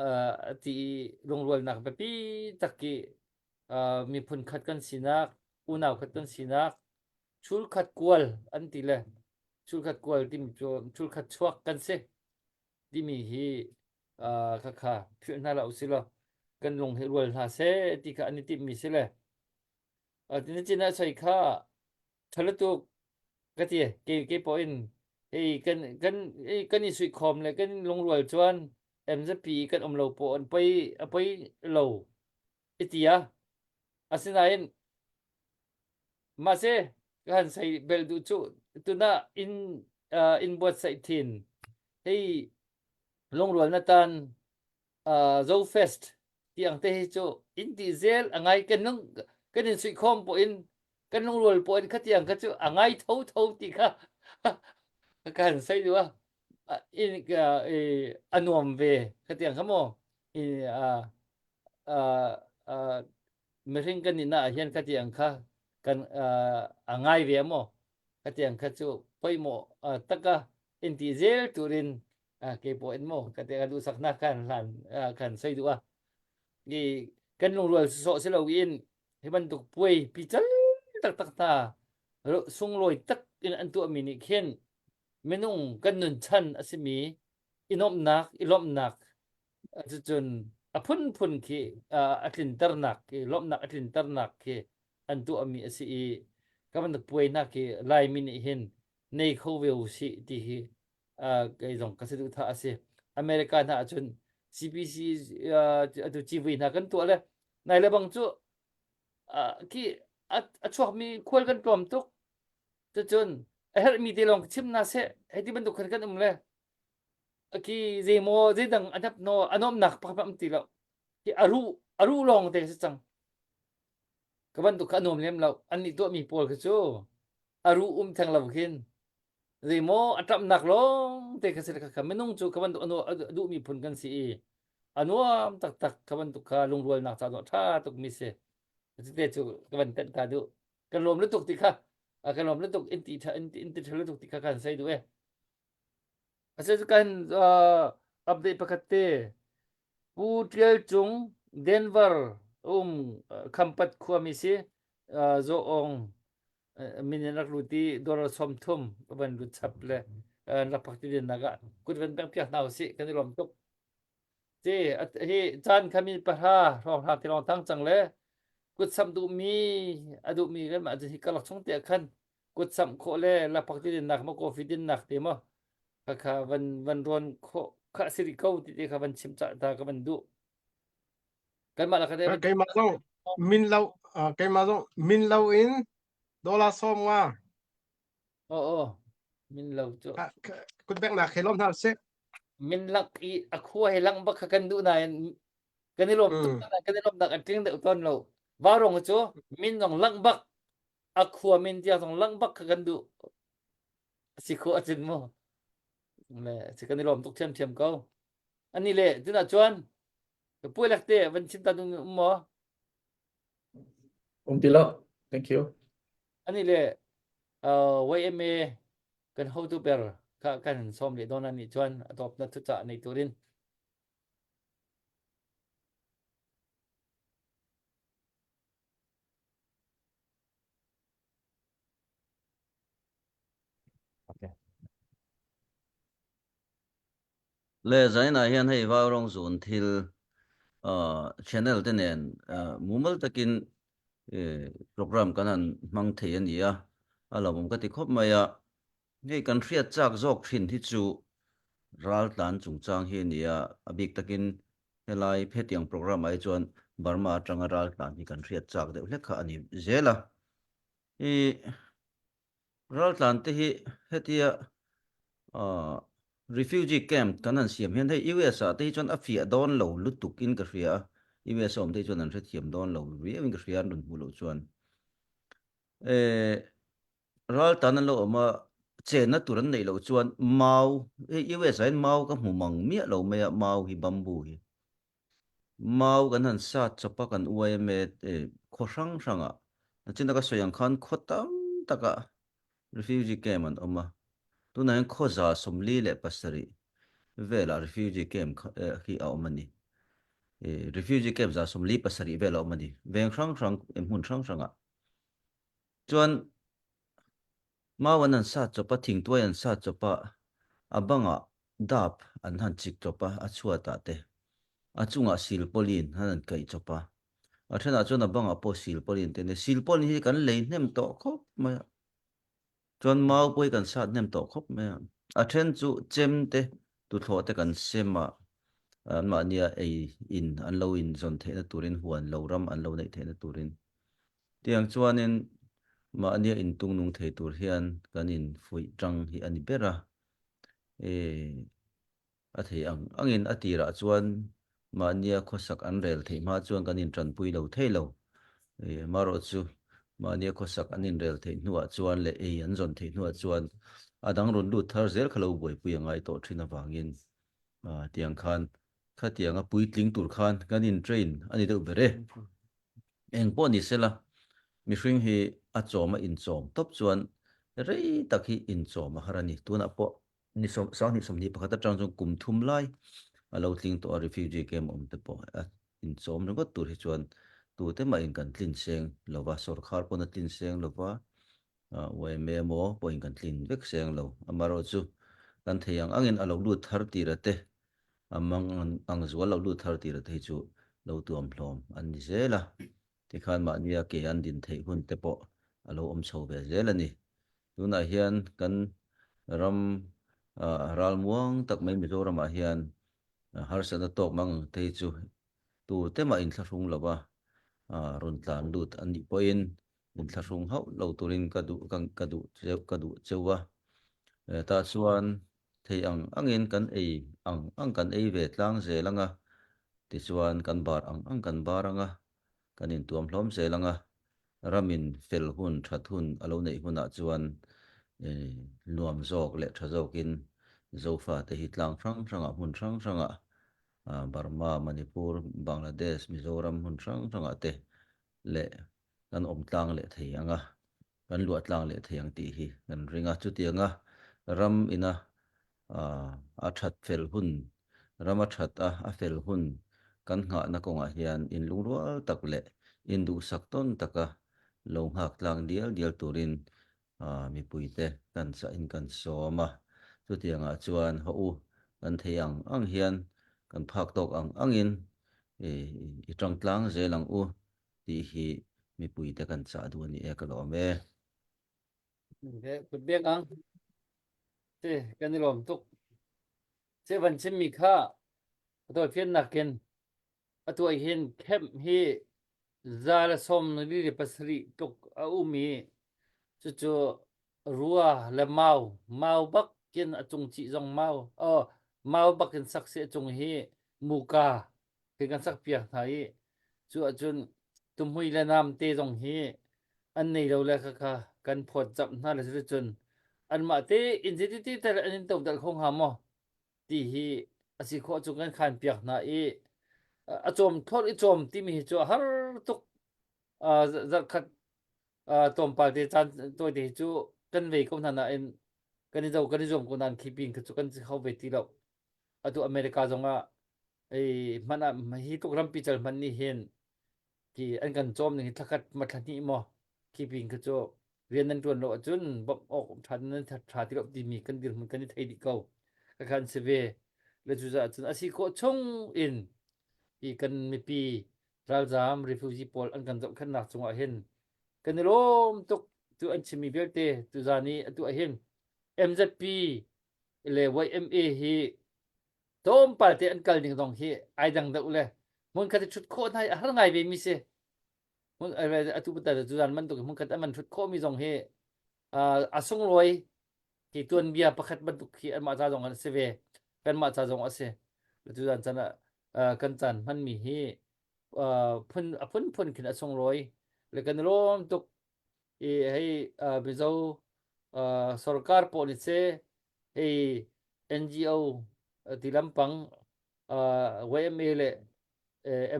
B: Uh, ti i lungrualnak biapi tak i uh, miphun khat kan sinak, unau khat kan sinak, chulkhat kual an ti le chulkhat kual timi cu chulkhat chuak kan si timi hi uh, khakha philh hna la usih law kan lung hi rual hna seh ti kha an i timhmi si le Nichin ah soi kha ṭha ka ti ke ke pawh in hei kan kan kan i suihkhawm le kan lungrual chuan MZP kan um lo pawh an poi a poi lo i ti a asinain mahse ka han sei bel duh cu tuna in in buatsaih thin hei lungrual na tan Zofest tiang te hi cu in ti zel a ngai kan nung kan in suihkhawm pawh in kan lungrual pawh in khatiang kha cu a ngai tho tho ti kha ka han sei duh a in a nuam ve khatiang kha maw i mihring kan nih na ah hian khatiang kha. kan a ngai ve maw khatiang kha chu pawimawh taka inti zel turin keipawh in maw ka te ka duhsakna khan hlan khan soi duh a i kan lungrual sawh si lo in hi bantuk puai pical tak tak hna sunglawi tak in an tuahmi nih khin minung kan nun chan a simi i nuamhnak i lawmhnak cucun a phunphun khi a tlinternak khi lawmhnak a tlinternak khi an tuahmi a si i ka bantuk puainak khi Laimi nih hin nei kho ve u sih ti hi kei zong ka saduhthah a si. America hna ahcun CPC atu civui hna kan tuah le nai le bang cu khi a chuakmi khual kan tlawm tuk. Cucun a herhmi te lawng chim hna seh hei ti bantuk khan kan um le khi zeimaw zeidang a hnap no a nuamnak pakhat am ti lo. Hi a ruh a ruh lawng te si cang. Ka bantuk kha a nuam lem lo. An nih tuahmi pawl kha cu a ruh um theng lo khin zeimaw a ṭamhnak lawng te kha si kha minung cu kha bantuk a duhmi phun kan si i a nuam taktak kha bantuk kha lungrualnak ca dawh ṭha tukmi si. Cute cu ka van tenh ta duh. Kan lawm lutuk ti kha kan lawm lutuk in ti ṭha in ti ṭha lutuk ti kha kan sei duh e. Ase cu kan update pakhat te Pu Ṭial Cung Denver um Khampat khuami si Zaw Aung min in rak lut i dollar 30 van lut chap le rak phak ti nak ah kut van pek piak hna usih kan i lawm tuk. Ti hi caan kha mi pahra hrawng hlang ti lawng thang cang le kut samh duhmi a duhmi kan mah hi karlak chung te khan kut samh khawh le lakphak ti dinnak maw coffee dinnak te maw kha kha van van rawn khawh kha si rih ko ti te kha van chim cah ta ka van duh kanmah la kha
C: keimah zong min lo keimah zong min lo in dollar som nga
B: oh oh min lo cu
C: kut bek nak he lom hna sih
B: min lak i a khua he lang bak kha kan duh nain kan i lawm tuk kan i lawm nak an tling deuh ton lo varong cu min zong lang bak a khua min tiang zong lang bak kha kan duh si khawh acin mu le si kan i lawm tuk thiamthiam ko ani le tuna chuan ka puai lak te van chim ta dung um maw
F: um ti lo thank you
B: ani le YMA kan hotu ber kha kan som le don ani chuan atop na thu cha nei turin
H: Le zainah hian hei vaurawng zun thil channel te nen mumal takin program kan han hmang thei a ni a, a lawmawm ka ti khawp mai a. Hei kan hriat chak zawk thin hi chu raltlan chungchang hi a ni a, a bik takin helai hetiang program ah hi chuan Burma atanga raltlan hi kan hriat chak deuh hlek kha a ni zel a. I raltlan te hi hetia refugee camp kan han siam hian hei US ah te hi chuan a fiah dawn lo lutuk in ka hria a, US a awm te hi chuan an hrethiam dawn lo riau in ka hria an rawn hmuh loh chuan. Raltan an lo awm a, chenna tur an neih loh chuan mau, hei US ah hian mau ka hmu mang miah lo mai a, mau hi bamboo hi. Mau kan han sat chawp a kan uai em e khaw hrang hrang ah. Nachin a ka sawi ang khan khaw tam tak ah refugee camp an awm a. Tunah hian khaw 47 velah refugee camp hi a awm a ni. Refugee camp 47 vel a awm a ni. Veng hrang hrang hmun hrang hrang ah. Chuan mau an han sat chawp a, thingtuai an sat chawp a, a bangah dap an han chik chawp a, a chhuatah te, a chungah silpawlin an han kaih chawp a, a thenah chuan a bangah pawh silpawlin te a ni. Silpawlin hi kan lei hnem tawh khawp mai a, chuan mau pawh hi kan sat hnem tawh khawp mai a, a then chu chem te, tuthlawh te kan sem a, anmahnia ei in an lo inzawn theihna turin huan lo ram an lo neih theihna turin. Tiang chuanin mahnia intungnung thei tur hian kan infuih tang hi a ni ber a, e a thei ang angin a tirah chuan mahnia khawsak an rel theih hma chuan kan intanpui lo thei lo. E marawh chu mahnia khawsak an inrel theih hnuah chuan leh ei an zawn theih hnuah chuan a dang rawn lut thar zel kha lo buaipui a ngai tawh thin avangin tiang khan khatianga puitling tur khan kan intrain a ni deuh ber e. Eng pawh ni sela, mihring hi. a chawm a inchawm tawp chuan rei tak hi inchawm a har a ni. Tunah pawh ni sawm 2021 atang chuan kum thum lai a lo tling tawh a, refugee camp awm te pawh a inchawm ringawt tur hi chuan tute mahin kan tlin seng lo va, sorkar pawn a tlin seng lo va, yma emaw pawhin kan tlin vek seng lo. Amaherawhchu kan thei ang angin a lo lut thar tir a te, a mang ang zual lo lut thar tir a te hi chu lo tuam hlawm an ni zel a. Tikhan mahnia ke an din theih hun te pawh a lo awm chho ve zel a ni. Tunah hian kan ram ralmuang tak mai Mizoramah hian harsatna tawk mang ang te hi chu tute mah inthlahrung lova rawn tlan lut an nih pawhin inthlahrung hauh lo turin ka duh ka duh ka duh cheu a. Tah chuan thei ang angin kan ei ang ang kan ei ve tlang zel ang a, tichuan kan bar ang ang kan bar ang a, kan intuam hlawm zel ang a, ramin fel hun that hun a lo neih hunah chuan nuam zawk leh tha zawkin Zofate hi tlang hrang hrangah hmun hrang hrangah Burma, Manipur, Bangladesh, Mizoram hmun hrang hrangah te leh kan awm tlang leh thei ang a. kan luah tlang leh thei ang tih hi kan ring a. Chutianga ram ina a that fel hun, ram a that a, a fel hun kan nghahna kawngah hian inlungrual tak leh induhsak tawn taka lo nghak tlang dial dial turin mipuite kan chahin kan sawm a. Chutiangah chuan haw u kan thei ang ang hian kan phak tawk ang angin i tang tlang zel ang u. tih hi mipuite kan chah duh a ni e ka lawm e.
B: Kut bek ang. Te kan i lawm tuk. Che van chim mi kha tawi fian nakin atu ah hin camp hi za le sawm li le pasarih tluk a um i cucu rua le mau mau bak in a cung cih zong mau oh mau bak in sak si a cung hi muka khi kan sak piak hna i cu ahcun tuhmui le namte zong hi an nei lo le khakha kan phawt zamh hna le cuticun anmah te in zeiti tal an in todalh kho hnga maw ti hi a si khawh cu kan khan piak hna i a cawm thlawt i cawm timi hi cu a har tuk zarhkhat tlawmpal te caan tawi te hi cu kan vei ko hna nain kan i zo kan i zuam ko nain khi pin kha cu kan si kho ve ti lo atu America zongah ei hmanh ah hi tluk rampi cal hmanh nih hin ki an kan cawm ning hi thlakhat ma thla hnih maw khi pin kha cu rian nan tuan lo ahcun bawmh awk tha nan tha ti lo timi kan dirhmun kan i thei dih ko ka khan si ve le cucaah cun a si khawh chung in hi kan mipi ralzaam refugee pawl an kan zohkhenhnak cungah hin kan i lawm tuk tu an chimmi vialte tuzan i atu ah hin MZP le YMA hi tlawmpal te an kal ning zong hi ai dang deuh le hmun khat i ṭhut khawh hna hi a har ngai ve mi si. Hmun atu patal cu zan bantuk hmun khat an man ṭhut khawh mi zong hi a sunglawi hi tuanbia pakhat bantuk khi anmah ca zong an si ve. Kanmah ca zong a si. Tu zan can ah kan caan hman mi hi phun a phunphun khin a sunglawi le kan lawm tuk i hei Mizo sarkar pawh ni se hei NGO ti lampang YMA le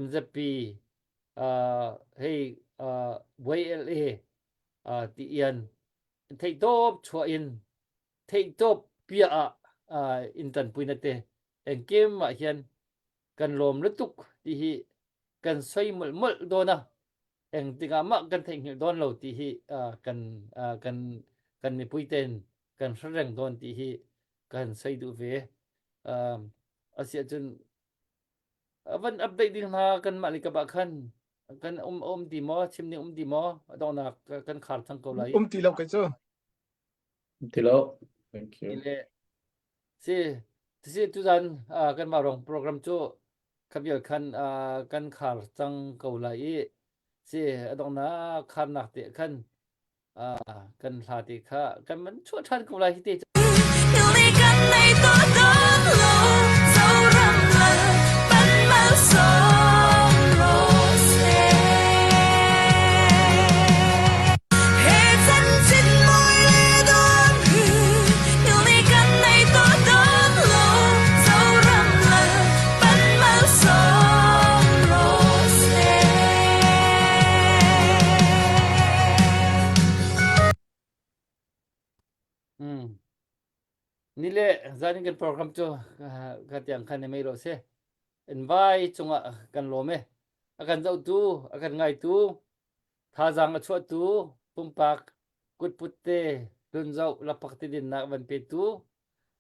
B: MZP hei YLA ti ian theihtawp chuah in theihtawp pia ah in tanpui na te engkim ah hian kan lawm lutuk ti hi kan soi molh molh dawn a engtikah mah kan theihnghilh dawn lo ti hi kan kan kan mipui ten kan hre reng dawn ti hi kan soi duh ve asiah cun van update ding hna kan mah likap ah khan kan um um ti maw chim ding um ti maw donghnak kan khar thang ko lai
C: um ti lo kai cu
F: um ti lo thank you
B: le si si tuzan kan mah rong program cu khabial khan kan khar cang ko lai i si a donghnak kharnak te khan kan hla te kha kan man chuah ṭhan ko lai hi te. Mm. Ni le zanin kan program cu ka tiang khan ni mei lo se. In vai cungah kan lawm e. A kan zohtu, a kan ngaitu, thazaang a chuahtu, pumpak kutput te hlunzoh lakphak ti dinnak van petu,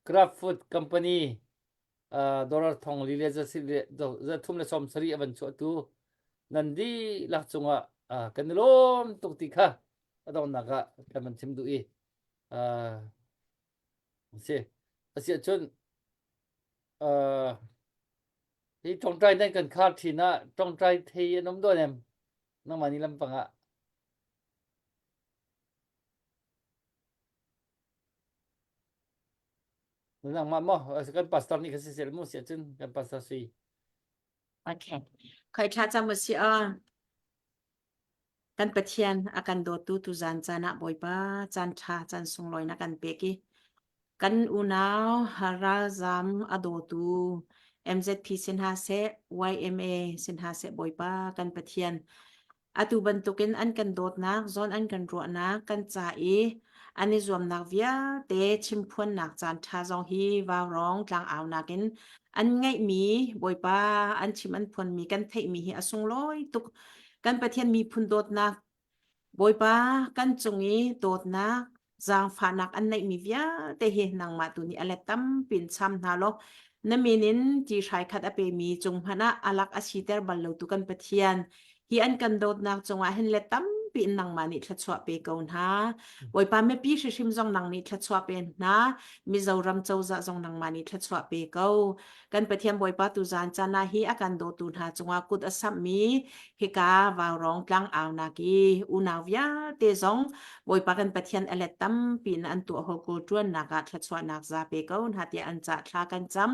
B: Craft Food Company dollar thong li le 370 a van chuahtu nan dihlak cungah kan i lawm tuk ti kha a donghnak ah kan van chim duh i si a si ahcun hi ṭawngṭai nan kan khar ṭhin ah ṭawngṭai thei an um dawn em nangmah ni lampang ah Nangmah maw kan pastor nih kha sisel mu si ahcun kan pastor si.
D: Okay. Khoi thla cam u si aw. Kan Pathian a kan dawtu tu zan caan ah Bawipa caan ṭha caan sunglawi na kan pek i kan unau ralzam a dawtu MZP sin ha seh YMA sin ha seh Bawipa kan Pathian Atu bantukin an kan dawtnak, zawn an kan ruahnak, kan ca i an i zuamnak vialte chimphuannak caan ṭha zong hi vaurawng tlangaunak in an ngeihmi Bawipa an chim an phuanmi kan theihmi hi a sunglawi tuk. Kan Pathian miphun dawtnak Bawipa kan cung i dawtnak zaangfahnak an neihmi vialte hi nangmah tu nih a let tampi in cham hna law na min in ti hrai khat a pemi cung hmanh ah alak a siter bal lo tu kan Pathian hi an kan dawtnak cungah hin let tampi in nangmah nih thluachuah pe ko hna Bawipa mipi hrihrim zong nang nih thluachuah pe hna Mizoram cozah zong nangmah nih thluachuah pe ko Kan Pathian Bawipa tuzaan caan ah hi a kan dawtu hna cungah kut a samhmi hika vaurawng tlang aunak i unau vialte zong Bawipa kan Pathian a let tampi in an tuah hawlkawl ṭuannak ah thluachuahnak za pe ko hna tiah an cah thla kan cam.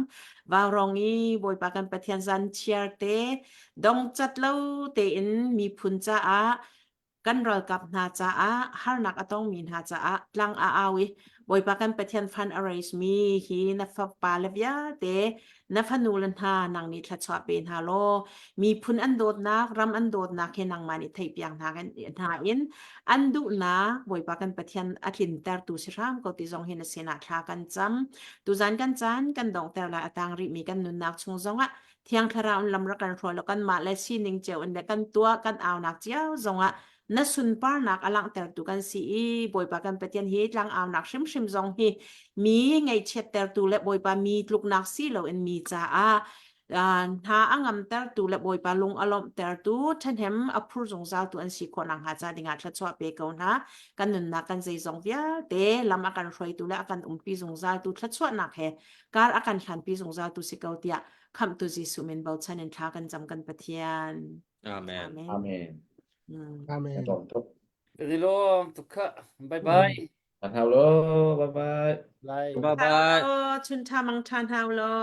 D: Vaurawng i Bawipa kan Pathian zan chiar te dongcat lo tein miphun caah kan ralkap hna caah harnak a tongmi hna caah tlang a au i Bawipa kan Pathian fan a raise mi hi na fapa le vialte na fanu le hna nang nih thluachuah pe hna law miphun an dawtnak ram an dawtnak hi nangmah nih theihpiak hna hna in an duhnak Bawipa kan Pathian a tlintertu si hram ko ti zong hi na sinah thla kan cam tuzan kan caan kan donghter lai a tang rihmi kan nunnak chung zongah Thiang Thlarau in lam rak kan hruai law kanmah le sining cio in le kan tuah kan aunak cio zongah na sunparnak a langhtertu kan si i Bawipa kan Pathian hi tlangaunak hrimhrim zong hi mi ngaihchiattertu le Bawipa mi tluknak si loin mi caah hna a ngamtertu le Bawipa lung a lawmhtertu ṭhahnem a phur zungzaltu an si khawh nakhnga ca dingah thluachuah pe ko hna kan nunnak kan zeizong vialte lam a kan hruaitu le a kan umpi zungzaltu thluachuahnak he kar a kan hlanpi zungzaltu si ko tiah khamhtu Jesuh min bochan in thla kan cam kan Pathian.
E: Amen.
D: Amen.
F: Amen.
D: Mm.
C: Amen.
B: Rilom tukha. Bye bye.
F: Kan hau lo. Bye bye.
B: Bye.
E: Bye bye.
D: Chun tha mang tha hau lo.